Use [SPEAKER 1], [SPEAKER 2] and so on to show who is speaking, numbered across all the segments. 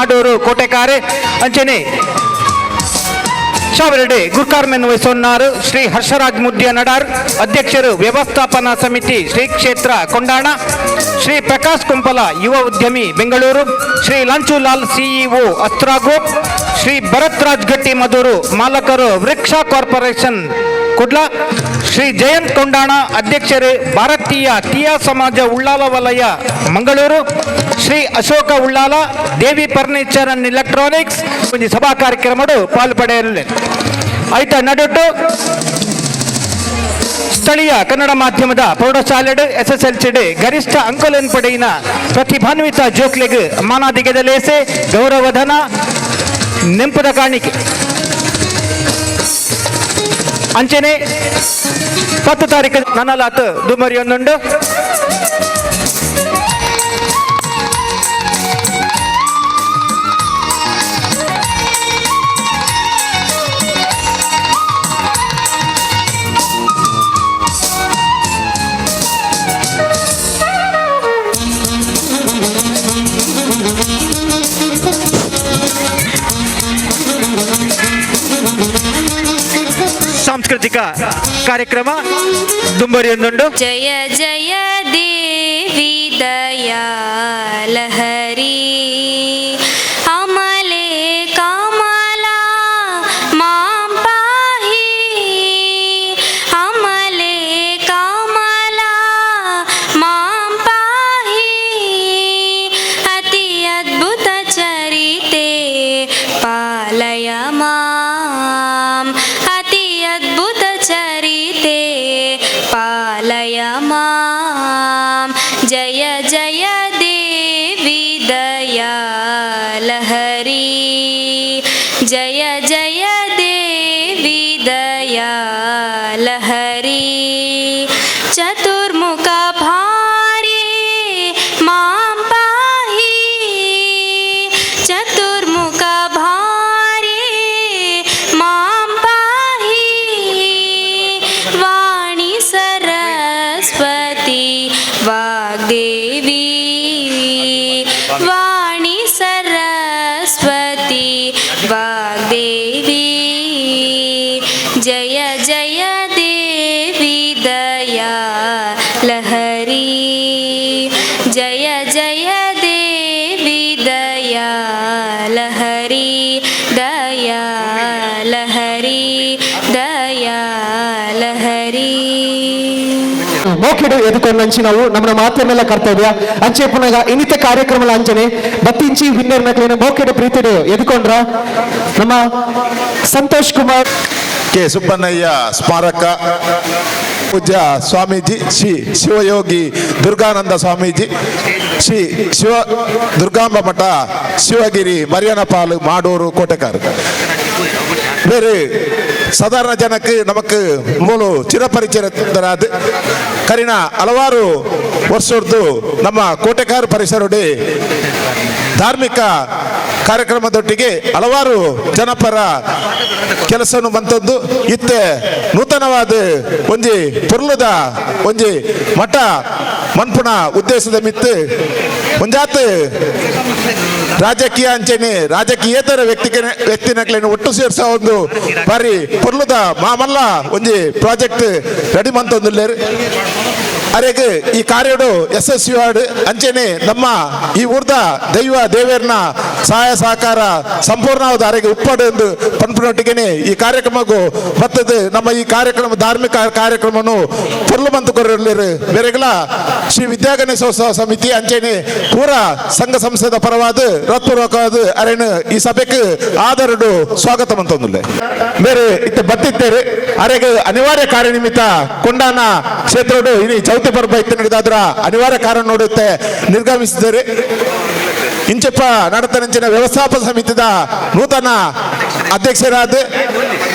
[SPEAKER 1] ಮಾಡೂರು ಕೋಟೆಕಾರೆ ಅಂಚನೆ ಶಾವರೆಡ್ಡಿ ಗುರ್ಕಾರ್ಮೆನ್ ವಹಿಸೊನ್ನಾರು ಶ್ರೀ ಹರ್ಷರಾಜ್ ಮುದ್ಯ ನಡಾರ್ ಅಧ್ಯಕ್ಷರು, ವ್ಯವಸ್ಥಾಪನಾ ಸಮಿತಿ, ಶ್ರೀ ಕ್ಷೇತ್ರ ಕೊಂಡಾಣ, ಶ್ರೀ ಪ್ರಕಾಶ್ ಕುಂಪಲ, ಯುವ ಉದ್ಯಮಿ, ಬೆಂಗಳೂರು, ಶ್ರೀ ಲಾಂಚುಲಾಲ್, ಸಿಇಒ, ಅಸ್ತ್ರಾ ಗ್ರೂಪ್, ಶ್ರೀ ಭರತ್ ರಾಜ್ ಗಟ್ಟಿ ಮಧೂರು, ಮಾಲಕರು, ವೃಕ್ಷ ಕಾರ್ಪೊರೇಷನ್, ಕುಡ್ಲ, ಶ್ರೀ ಜಯಂತ್ ಕೊಂಡಾಣ, ಅಧ್ಯಕ್ಷರು, ಭಾರತೀಯ ತೀಯಾ ಸಮಾಜ, ಉಳ್ಳಾಲ ವಲಯ, ಮಂಗಳೂರು, ಶ್ರೀ ಅಶೋಕ ಉಳ್ಳಾಲ, ದೇವಿ ಫರ್ನಿಚರ್ ಅಂಡ್ ಎಲೆಕ್ಟ್ರಾನಿಕ್ಸ್. ಒಂಜಿ ಸಭಾ ಕಾರ್ಯಕ್ರಮಡು ಪಾಲು ಪಡೆಯಲಿದೆ. ಐತ ನಡುಟು ಸ್ಥಳೀಯ ಕನ್ನಡ ಮಾಧ್ಯಮದ ಪ್ರೌಢಶಾಲೆಡ್ ಎಸ್ಎಸ್ಎಲ್ಸಿ ಗರಿಷ್ಠ ಅಂಕಲೆನ್ ಪಡೆಯಿನ ಪ್ರತಿಭಾನ್ವಿತ ಜೋಕ್ಲೆಗ್ ಮಾನಾದಿಗೆದ ಲೇಸೆ, ಗೌರವಧನ, ನೆಂಪುದ ಕಾಣಿಕೆ. ಅಂಚನೆ 10 ತಾರೀಕು ನನಲಾತ್ ದುಮರಿಯೊಂದುಂಡು. ಸಾಂಸ್ಕೃತಿಕ ಕಾರ್ಯಕ್ರಮ ದುಂಬರಿಯೊಂದುಂಡು.
[SPEAKER 2] ಜಯ ಜಯ ದೇವಿ ದಯಾಲಹರಿ, ಅಮಲೆ ಕಮಲಾ ಮಾಂ ಪಾಹಿ, ಅಮಲೆ ಕಮಲಾ ಮಾಂ ಪಾಹಿ, ಅತಿ ಅದ್ಭುತ ಚರಿತೆ ಪಾಲಯ ಮಾಂ, ಅತಿ ಅದ್ಭುತ ಚರಿತೆ ಪಾಲಯ ಮಾಂ. ಜಯ ಜಯ ದೇವಿ ದಯಾಲಹರಿ, ಜಯ ಜಯ ದೇವಿ ದಯಾಲಹರಿ, ಚತುರ್ಮುಖ ಭಾರಿ ಮಾಂ ಪಾಹಿ, ಚತುರ್ಮುಖ ಭಾರಿ ಮಾಂ ಪಾಹಿ, ವಾಣಿ ಸರಸ್ವತಿ ವಾಗ್ದೇವಿ, ವಾಣಿ ಸರಸ್ವತಿ ವಾಗ್ದೇವಿ, ಜಯ ಜಯ ದೇವಿ ದಯಾ ಲಹರಿ, ಜಯ ಜಯ ದೇವಿ ದಯಾ ಲಹರಿ, ದಯಾ ಲಹರಿ, ದಯಾ ಲಹರಿ.
[SPEAKER 3] ಮೋಕೆಡು ಎದುಕೊಂಡಂಚಿ ನಾವು ನಮ್ಮ ಮಾಧ್ಯಮ ಕರ್ತವ್ಯ. ಅಂಚೆ ಪುನಗ ಇನ್ನಿತ ಕಾರ್ಯಕ್ರಮದ ಅಂಚನೆ ಬತ್ತಿಂಚಿ ವಿನ್ನರ್ ನಕ್ಲಿನ ಮೋಕೆಡು ಪ್ರೀತಿಡು ಎದುಕೊಂಡ್ರ ನಮ್ಮ ಸಂತೋಷ್ ಕುಮಾರ್.
[SPEAKER 4] ಕೆ ಸುಬ್ಬಣ್ಣಯ್ಯ ಸ್ಮಾರಕ ಪೂಜ್ಯ ಸ್ವಾಮೀಜಿ, ಶ್ರೀ ಶಿವಯೋಗಿ ದುರ್ಗಾನಂದ ಸ್ವಾಮೀಜಿ, ಶ್ರೀ ಶಿವ ದುರ್ಗಾಂಬ ಮಠ, ಶಿವಗಿರಿ, ಮರಿಯನಪಾಲು, ಮಾಡೂರು, ಕೋಟೆಕಾರು. ಬೇರೆ ಸಾಧಾರಣ ಜನಕ್ಕೆ ನಮಕ್ ಮೂಲು ಚಿರಪರಿಚಿತರಾದ ಕರಿನ ಹಲವಾರು ವರ್ಷದ್ದು ನಮ್ಮ ಕೋಟೆಕಾರು ಪರಿಸರಡಿ ಧಾರ್ಮಿಕ ಕಾರ್ಯಕ್ರಮದೊಟ್ಟಿಗೆ ಹಲವಾರು ಜನಪರ ಕೆಲಸನು ಬಂತದ್ದು. ಇತ್ತೆ ನೂತನವಾದ ಒಂಜಿ ಪೊರ್ಲುದ ಒಂಜಿ ಮಠ ಮನ್ಪುಣ ಉದ್ದೇಶದ ಮಿತ್ತು ಒಂಜಾತ್ ರಾಜಕೀಯ ಅಂಚನೆ ರಾಜಕೀಯೇತರ ವ್ಯಕ್ತಿನಕ್ಲೆನ್ ಒಟ್ಟು ಸೇರ್ಸ ಒಂದು ಬಾರಿ ಪೊರ್ಲುದ ಮಾಮಲ್ಲ ಒಂಜಿ ಪ್ರಾಜೆಕ್ಟ್ ರೆಡಿ ಮಂತೊಂದುಲ್ಲೆರ್. ಅರೆಗ್ ಈ ಕಾರ್ಯಡು ಯಶಸ್ವಿ ಆಡ್. ಅಂಚನೆ ನಮ್ಮ ಈ ಊರ್ದ ದೈವ ದೇವೇರ್ನ ಸಹಾಯ ಸಹಕಾರ ಸಂಪೂರ್ಣವಾದ ಅರೆಗೆ ಉಪ್ಪಡು ಎಂದು ಪನ್ಪುನೊಟ್ಟಿಗೆನೆ ಈ ಕಾರ್ಯಕ್ರಮಕ್ಕೂ ಬತ್ತದು ನಮ್ಮ ಈ ಕಾರ್ಯಕ್ರಮ, ಧಾರ್ಮಿಕ ಕಾರ್ಯಕ್ರಮನು ಪೊರ್ಲು ಮಂತು ಕೊರಲಿರು. ಬೇರೆಗಳ ಶ್ರೀ ವಿದ್ಯಾಗಣೇಶೋತ್ಸವ ಸಮಿತಿ ಅಂಚನೆ ಪೂರ ಸಂಘ ಸಂಸ್ಥೆದ ಪರವಾದ ಹೃತ್ಪೂರ್ವಕವಾದ ಅರೇನು ಈ ಸಭೆಗೆ ಆದರಡು ಸ್ವಾಗತ ಮಂತೊಂದುಲ್ಲೆ. ಬೇರೆ ಇತ್ತ ಬತ್ತಿತ್ತೇರು. ಅರೆಗೆ ಅನಿವಾರ್ಯ ಕಾರ್ಯನಿಮಿತ್ತ ಕೊಂಡಾನ ಕ್ಷೇತ್ರಡು ಇನಿ ಚೌತಿ ಪರ್ಬ ಇತ್ತು ನಡೆದಾದ್ರ ಅನಿವಾರ್ಯ ಕಾರಣ ನೋಡುತ್ತೆ ನಿರ್ಗಮಿಸಿದ್ದಾರೆ. ಇಂಚಪ್ಪ ನಡತನಂಚಿನ ವ್ಯವಸ್ಥಾಪಕ ಸಮಿತಿದ ನೂತನ ಅಧ್ಯಕ್ಷರಾದ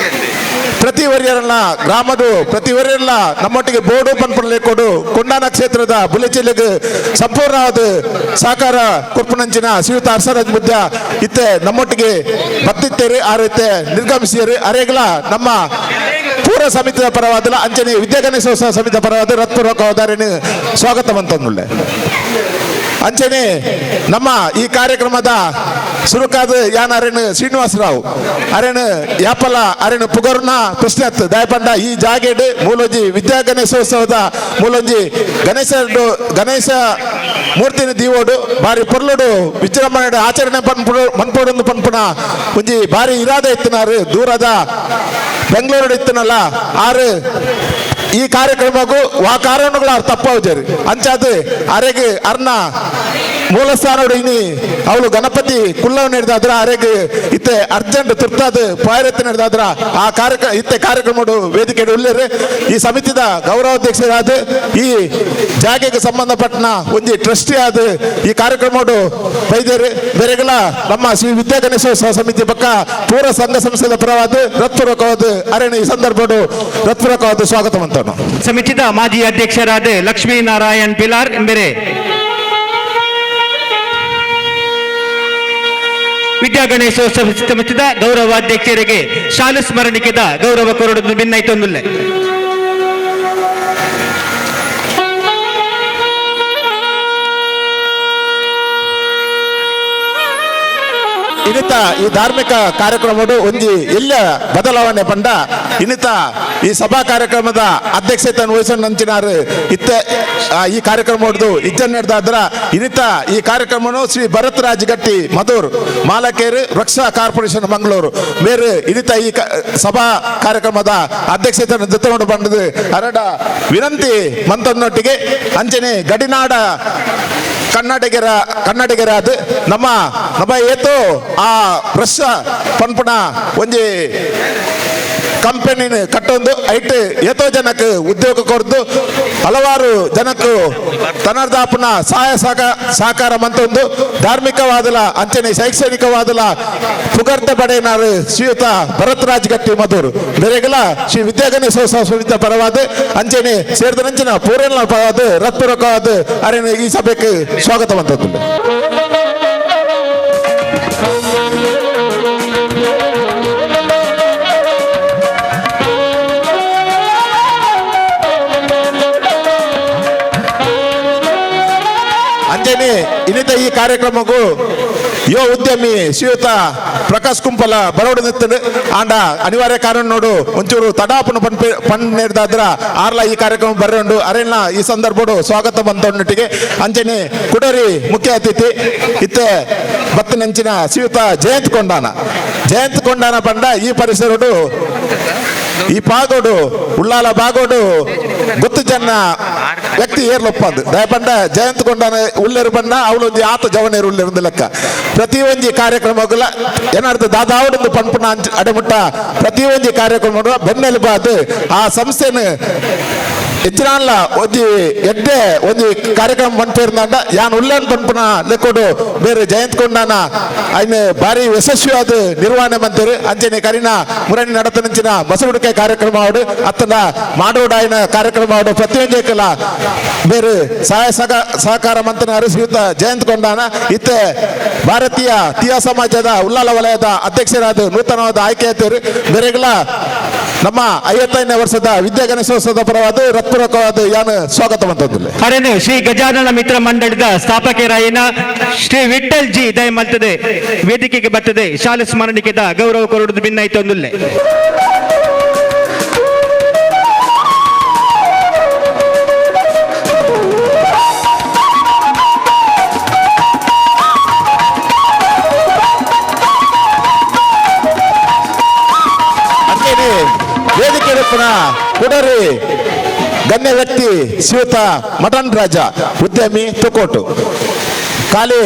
[SPEAKER 4] ಪ್ರತಿ ವರ್ಯರನ್ನ ಗ್ರಾಮದ ಪ್ರತಿ ವರ್ಯರಲ್ಲ ನಮ್ಮೊಟ್ಟಿಗೆ ಬೋರ್ಡು ಪನ್ಪುಣಲೆ ಕೊಡು ಕೊಂಡಾನ ಕ್ಷೇತ್ರದ ಬುಲೆಚಿಲೆಗ್ ಸಂಪೂರ್ಣವಾದ ಸಹಕಾರ ಕೊರ್ಪುನಂಚಿನ ಶ್ರೀಯುತ ಹರ್ಷರಾಜ್ ಬುದ್ಧ ಇತ್ತೆ ನಮ್ಮೊಟ್ಟಿಗೆ ಬತ್ತಿತ್ತೇರು, ಆರೈತೆ ನಿರ್ಗಮಿಸಿಯರು. ಅರೆಗಳ ನಮ್ಮ ಪೂರ ಸಮಿತಿಯ ಪರವಾದಲ ಅಂಚನೆ ವಿದ್ಯಾಗಣೇಶೋತ್ಸವ ಸಮಿತಿಯ ಪರವಾದ ಹೃತ್ಪೂರ್ವಕವಾದ ಸ್ವಾಗತ ಮಂತೊಂದುಲ್ಲೆ. ಅಂಚನೆ ನಮ್ಮ ಈ ಕಾರ್ಯಕ್ರಮದ ಸುರುಕಾದ ಯಾನ್ ಅರೆನ್ ಶ್ರೀನಿವಾಸರಾವ್ ಅರೆನ್ ಯಾಪಲ ಅರೆನ್ ಪುಗರ್ನ ಪ್ರಶ್ನೆ ಅತ್ತು ದಯಪಂಡ ಈ ಜಾಗೆಡ್ ಮೂಲೊಂಜಿ ವಿದ್ಯಾ ಗಣೇಶೋತ್ಸವದ ಮೂಲೊಂಜಿ ಗಣೇಶ ಗಣೇಶ ಮೂರ್ತಿನ ದೀವೋಡು ಬಾರಿ ಪೊರ್ಲುಡು ವಿಜೃಂಭಣೆ ಆಚರಣೆ ಪನ್ಪುಡು ಮನ್ಪೋಡೊಂದು ಪನ್ಪುನ ಒಂಜಿ ಬಾರಿ ಇರಾದ ಇತ್ತಿನಾರು ದೂರದ ಬೆಂಗಳೂರು ಇತ್ತನಲ್ಲ ಆರು ಈ ಕಾರ್ಯಕ್ರಮಕ್ಕೂ ವಾ ಕಾರಣಗಳು ಅವ್ರು ತಪ್ಪಾವುಜಾರು ಅಂಚಾದ ಅರೆಗೆ ಅರ್ನ ಮೂಲಸ್ಥಾನೋಡು ಇನಿ ಅವಳು ಗಣಪತಿ ಕುಲ್ಲವ್ ನಡೆದಾದ್ರ ಅರೆಗೆ ಇತ್ತೆ ಅರ್ಜೆಂಟ್ ತುರ್ತಾದ ಪಾಯರತ್ತೆ ನಡೆದಾದ್ರ ಆ ಕಾರ್ಯಕ್ರಮ ಇತ್ತೆ ಕಾರ್ಯಕ್ರಮಡು ವೇದಿಕೆ ಉಳ್ಳೇರು. ಈ ಸಮಿತಿದ ಗೌರವಾಧ್ಯಕ್ಷರಾದ ಈ ಜಾಗೆಗೆ ಸಂಬಂಧಪಟ್ಟನ ಒಂಜಿ ಟ್ರಸ್ಟಿ ಆದ ಈ ಕಾರ್ಯಕ್ರಮಡು ಬೈದೇರು ಬೇರೆಗಳ ನಮ್ಮ ಶ್ರೀ ವಿದ್ಯಾ ಗಣೇಶೋತ್ಸವ ಸಮಿತಿ ಪಕ್ಕ ಪೂರ ಸಂಘ ಸಂಸ್ಥೆದ ಪರವಾದ ಹೃತ್ಪೂರ್ವಕವಾದ ಅರೆನ ಈ ಸಂದರ್ಭಡು ಹೃತ್ಪೂರ್ವಕವಾದ ಸ್ವಾಗತ ಮಂತನು.
[SPEAKER 1] ಸಮಿತಿದ ಮಾಜಿ ಅಧ್ಯಕ್ಷರಾದ ಲಕ್ಷ್ಮೀನಾರಾಯಣ್ ಪಿಲಾರ್ ಎಂಬೆರೆ ವಿದ್ಯಾ ಗಣೇಶೋತ್ಸವ ಸಮಿತಿದ ಗೌರವಾಧ್ಯಕ್ಷರಿಗೆ ಶಾಲು ಸ್ಮರಣಿಕೆದ ಗೌರವ ಕೊರಡು ಭಿನ್ನೈತೊಂದುಲ್ಲೆ.
[SPEAKER 4] ಇನ್ನಿತ ಈ ಧಾರ್ಮಿಕ ಕಾರ್ಯಕ್ರಮಡು ಒಂಜಿ ಎಲ್ಲ ಬದಲಾವಣೆ ಪಂಡ ಇನ್ನಿತ ಈ ಸಭಾ ಕಾರ್ಯಕ್ರಮದ ಅಧ್ಯಕ್ಷತೆಯನ್ನು ವಹಿಸೊಂಡಂಚಿನಾರು ಇತ್ತೆ ಈ ಕಾರ್ಯಕ್ರಮ ಇಜ್ಜನ್ ನಡೆದಾದ್ರ ಇನ್ನಿತ ಈ ಕಾರ್ಯಕ್ರಮನು ಶ್ರೀ ಭರತ್ ರಾಜ್ ಗಟ್ಟಿ ಮಧೂರ್ ಮಾಲಕೇರು ರಕ್ಷಾ ಕಾರ್ಪೊರೇಷನ್ ಮಂಗಳೂರು ಮೇರು ಇನ್ನಿತ ಈ ಸಭಾ ಕಾರ್ಯಕ್ರಮದ ಅಧ್ಯಕ್ಷತೆಯನ್ನು ಜೊತೆಗೊಂಡು ಬಂದது ಅರಡ ವಿನಂತಿ ಮಂತನ್ನೊಟ್ಟಿಗೆ ಅಂಚನೆ ಗಡಿನಾಡ ಕನ್ನಡಿಗರ ಕನ್ನಡಿಗರಾದ ನಮ್ಮ ನಮ್ಮ ಏತೋ ಆ ಬ್ರಷ್ ಪನ್ಪುನ ಒಂಜಿ ಕಂಪನಿನ ಕಟ್ಟೊಂದು ಐಟ್ ಏತೋ ಜನಕ್ಕೆ ಉದ್ಯೋಗ ಕೊರ್ದು ಹಲವಾರು ಜನಕ್ಕೆ ತನರ್ದಾಪುನ ಸಹಾಯ ಸಹಕಾರ ಮಂತೊಂದು ಧಾರ್ಮಿಕವಾದಲ ಅಂಚನೆ ಶೈಕ್ಷಣಿಕವಾದಲ ಪುಗರ್ತೆ ಪಡೆಯನಾರು ಶ್ರೀಯುತ ಭರತ್ ರಾಜ್ ಗಟ್ಟಿ ಮಧುರ್ ಬೇರೆಗಲ ಶ್ರೀ ವಿದ್ಯಾಗಣೇಶೋತ್ಸವ ಸಮಿತಿ ಪರವಾದ ಅಂಚನೆ ಸೇರಿದ ಪೂರ್ಣ ಪರವಾದ ರತ್ಪೂರ್ವಕವಾದ ಅರೆನ ಈ ಸಭೆಗೆ ಸ್ವಾಗತ ಮಂತದ್ದು. ಅಂಚನೆ ಇನ್ನಿತ ಈ ಕಾರ್ಯಕ್ರಮಕ್ಕೂ ಯುವ ಉದ್ಯಮಿ ಶ್ರೀಯುತ ಪ್ರಕಾಶ್ ಕುಂಪಲ ಬರೋಡು ನಿತ್ತನು ಆಂಡ ಅನಿವಾರ್ಯ ಕಾರಣ ನೋಡು ಒಂಚೂರು ತಡಾಪುನ ಪನ್ ಪನ್ ನೇರ್ದಾದ್ರ ಆರ್ಲ ಈ ಕಾರ್ಯಕ್ರಮ ಬರ್ರಂಡು ಅರೆಣ್ಣ ಈ ಸಂದರ್ಭಡು ಸ್ವಾಗತ ಬಂತೊಟ್ಟಿಗೆ ಅಂಚನೆ ಕುಡರಿ ಮುಖ್ಯ ಅತಿಥಿ ಇತ್ತೆ ಬತ್ತನಂಚಿನ ಶ್ರೀಯುತ ಜಯಂತ್ ಕೊಂಡಾನ ಜಯಂತ್ ಕೊಂಡಾನ ಪಂಡ ಈ ಪರಿಸರಡು ಈ ಪಾಗೋಡು ಉಳ್ಳಾಲ ಬಾಗೋಡು ಗೊತ್ತು ಜನ ವ್ಯಕ್ತಿ ಏರ್ಲೊಪ್ಪಂದು ದಯಪಂಡ ಜಯಂತ್ ಕೊಂಡಾನ ಉಳ್ಳೇರು ಬಣ್ಣ ಅವಳೊಂದು ಆತ ಜವನೇರು ಉಳ್ಳೇರು ಲೆಕ್ಕ ಪ್ರತಿ ಒಂಜಿ ಕಾರ್ಯಕ್ರಮಗಳ ಏನಾರ್ಥ ದಾದಾವಡೊಂದು ಪನ್ಪುನ ಅಡೆಮುಟ್ಟ ಪ್ರತಿ ಒಂಜಿ ಕಾರ್ಯಕ್ರಮ ಬೆನ್ನೆಲುಬಾದು ಆ ಸಂಸ್ಥೆನ ಹೆಚ್ಚಿನ ಒಂಜಿ ಎಡ್ಡೆ ಒಂಜಿ ಕಾರ್ಯಕ್ರಮ ಪನ್ಪೇರ್ನಾಂಡ ಯಾನ್ ಉಳ್ಳೇನ್ ಪನ್ಪುನ ಲೆಕ್ಕೊಡು ಬೇರೆ ಜಯಂತ್ ಕೊಂಡಾನ ಐನ ಭಾರಿ ಯಶಸ್ವಿಯಾದ ನಿರ್ವಹಣೆ ಮಂತೇರು ಅಂಚನೆ ಕರಿನ ಮುರಣಿ ನಡತನಂಚಿನ ಬಸವಡುಕೆ ಕಾರ್ಯಕ್ರಮ ಅವಡು ಅತ್ತನ ಮಾಡೋಡಾಯಿನ ಕಾರ್ಯಕ್ರಮ ಅವಡು ಪ್ರತಿಯೊಂಜೇಕಲ ಬೇರೆ ಸಹಾಯ ಸಹಕಾರ ಮಂತನಾರು ಶ್ರೀಯುತ ಜಯಂತ್ ಕೊಂಡಾನ ಇತ್ತೆ ಭಾರತೀಯ ತಿಯಾ ಸಮಾಜದ ಉಲ್ಲಾಲ ವಲಯದ ಅಧ್ಯಕ್ಷರಾದ ನೂತನವಾದ ಆಯ್ಕೆ ಆಯ್ತೇರು ಬೇರೆಗಳ ನಮ್ಮ 55ನೇ ವರ್ಷದ ವಿದ್ಯಾ ಗಣೇಶೋತ್ಸವದ ಪರವಾದ ಹೃತ್ಪೂರ್ವಕವಾದ ಯಾನು ಸ್ವಾಗತ ಮಂತಂದಿಲ್ಲ.
[SPEAKER 1] ಅರೆನು ಶ್ರೀ ಗಜಾನನ ಮಿತ್ರ ಮಂಡಳಿದ ಸ್ಥಾಪಕರಾಯಿನ ಶ್ರೀ ವಿಠಲ್ ಜಿ ದಯಮಲ್ತದೆ ವೇದಿಕೆಗೆ ಬರ್ತದೆ ಶಾಲೆ ಸ್ಮರಣಿಕೆದ ಗೌರವ ಕೊರಡುದು ಭಿನ್ನೈತೊಂದುಲ್ಲೆ.
[SPEAKER 4] ಅಂಚನೆ ವೇದಿಕೆ ರೂಪನ ಕುಡರಿ ಗಣ್ಯ ವ್ಯಕ್ತಿ ಶ್ರೀಯುತ ಮಟನ್ ರಾಜ ಉದ್ಯಮಿ ತುಕೋಟು ಖಾಲಿ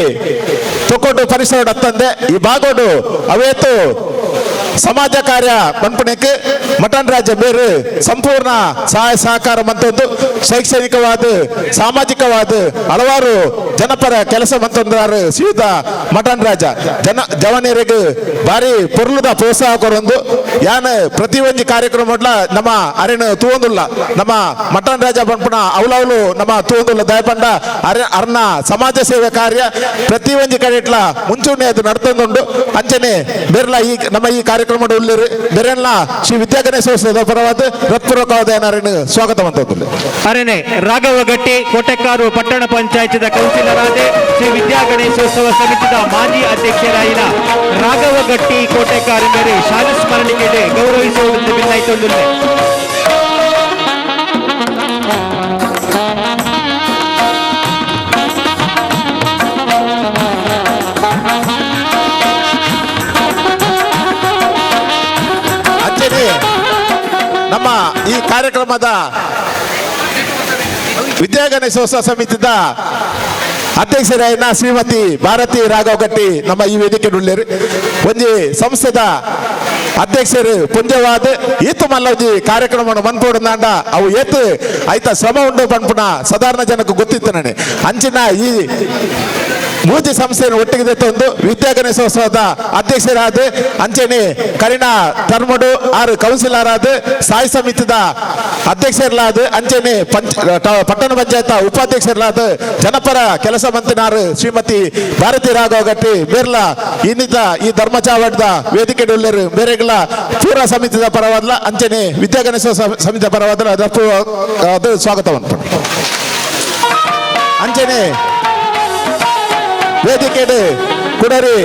[SPEAKER 4] ತುಕೋಟು ಪರಿಸರ ಅತ್ತಂದೆ ಈ ಬಾಗೋಡು ಅವೇತು ಸಮಾಜ ಕಾರ್ಯ ಪನ್ಪುಣಕ್ಕೆ ಮಟನ್ ರಾಜ ಬೇರು ಸಂಪೂರ್ಣ ಸಹಾಯ ಸಹಕಾರ ಮಂತೊಂದು ಶೈಕ್ಷಣಿಕವಾದ ಸಾಮಾಜಿಕವಾದ ಹಲವಾರು ಜನಪರ ಕೆಲಸ ಮಂತೊಂದಾರು ಶ್ರೀಯುತ ಮಟನ್ ರಾಜ ಜನ ಜವನಿಯರಿಗೆ ಭಾರಿ ಪೊರ್ಲುದ ಪ್ರೋತ್ಸಾಹ ಕೊರೊಂದು ಯಾನ್ ಪ್ರತಿ ಒಂಜಿ ಕಾರ್ಯಕ್ರಮ ನಮ್ಮ ಅರೆನ ತೂವೊಂದುಲ್ಲ ನಮ್ಮ ಮಟನ್ ರಾಜ ಪನ್ಪುನ ಅವಲವಲು ನಮ್ಮ ತೂವೊಂದುಲ್ಲ ದಯಪಂಡ ಅರೆ ಅರ್ನ ಸಮಾಜ ಸೇವೆ ಕಾರ್ಯ ಪ್ರತಿ ಒಂಜಿ ಕಡೆಟ್ಲ ಮುಂಚೂಣಿ ಅದು ನಡ್ತೊಂದುಂಡು ಅಂಚನೆ ಬೇರ್ಲ ಈ ನಮ್ಮ ಈ ಕಾರ್ಯಕ್ರಮ ಕಾರ್ಯಕ್ರಮ ಉಳ್ಳೇರು ಬೆರೆಲ್ಲ ಶ್ರೀ ವಿದ್ಯಾಗಣೇಶೋತ್ಸವದ ಪರವಾದ ಹೃತ್ಪೂರ್ವಕವಾದ ಏನಾರೇನು ಸ್ವಾಗತ ಮಂತೊಂದುಲ್ಲೆ.
[SPEAKER 1] ಅರೆನೆ ರಾಘವ ಗಟ್ಟಿ ಕೋಟೆಕಾರು ಪಟ್ಟಣ ಪಂಚಾಯತ್ದ ಕೌನ್ಸಿಲರ್ ಆದ ಶ್ರೀ ವಿದ್ಯಾ ಗಣೇಶೋತ್ಸವ ಸಮಿತಿದ ಮಾಜಿ ಅಧ್ಯಕ್ಷರಾಯಿನ ರಾಘವ ಗಟ್ಟಿ ಕೋಟೆಕಾರು ಮೇರೆ ಶಾಲು ಸ್ಮರಣಿಕೆ ಗೌರವಿಸುವುದನ್ನು ಬಿನ್ನಾಯ್ತೊಂದುಲ್ಲೆ.
[SPEAKER 4] ಅಂಚನೆ ನಮ್ಮ ಈ ಕಾರ್ಯಕ್ರಮದ ವಿದ್ಯಾಗಣೇಶೋತ್ಸವ ಸಮಿತಿದ ಅಧ್ಯಕ್ಷರಾಯಿನ ಶ್ರೀಮತಿ ಭಾರತಿ ರಾಘವ ಗಟ್ಟಿ ನಮ್ಮ ಈ ವೇದಿಕೆ ಉಳ್ಳೇರು. ಒಂಜಿ ಸಂಸ್ಥೆದ ಅಧ್ಯಕ್ಷರು ಪುಂಜವಾದ ಈತು ಮಲ್ಲೊಂಜಿ ಕಾರ್ಯಕ್ರಮವನ್ನು ಮನ್ಪೋಡುಂದಾಂಡ ಅವು ಏತು ಐತ ಶ್ರಮ ಉಂಡು ಪನ್ಪುನ ಸಾಧಾರಣ ಜನಕ್ಕೆ ಗೊತ್ತಿತ್ತು ನಾನೆ. ಅಂಚಿನ ಈ ಮೂಜಿ ಸಂಸ್ಥೆಯನ್ನು ಒಟ್ಟಿಗೆ ತೆತ್ತೊಂದು ವಿದ್ಯಾಗಣೇಶೋತ್ಸವದ ಅಧ್ಯಕ್ಷರಾದ ಅಂಚನೆ ಕರಿಣ ಧರ್ಮಡು ಆರು ಕೌನ್ಸಿಲರ್ ಆದ ಸಾಯಿ ಸಮಿತಿದ ಅಧ್ಯಕ್ಷರಾದ ಅಂಚನೆ ಪಟ್ಟಣ ಪಂಚಾಯತ್ ಉಪಾಧ್ಯಕ್ಷರಾದ ಜನಪರ ಕೆಲಸ ಮಂತ್ರಿನಾರು ಶ್ರೀಮತಿ ಭಾರತಿ ರಾಘವ ಗಟ್ಟಿ ಬೇರ್ಲ ಇನ್ನಿತ ಈ ಧರ್ಮಚಾವಡದ ವೇದಿಕೆ ಉಳ್ಳೇರು ಬೇರೆಗಳ ಪೂರ ಸಮಿತಿದ ಪರವಾದಲ ಅಂಚನೆ ವಿದ್ಯಾಗಣೇಶ ಸಮಿತಿಯ ಪರವಾದಲ ಅದು ಸ್ವಾಗತವನ್ನು ಅಂಚನೆ ವೇದಿಕೆ ಕುಡರಿ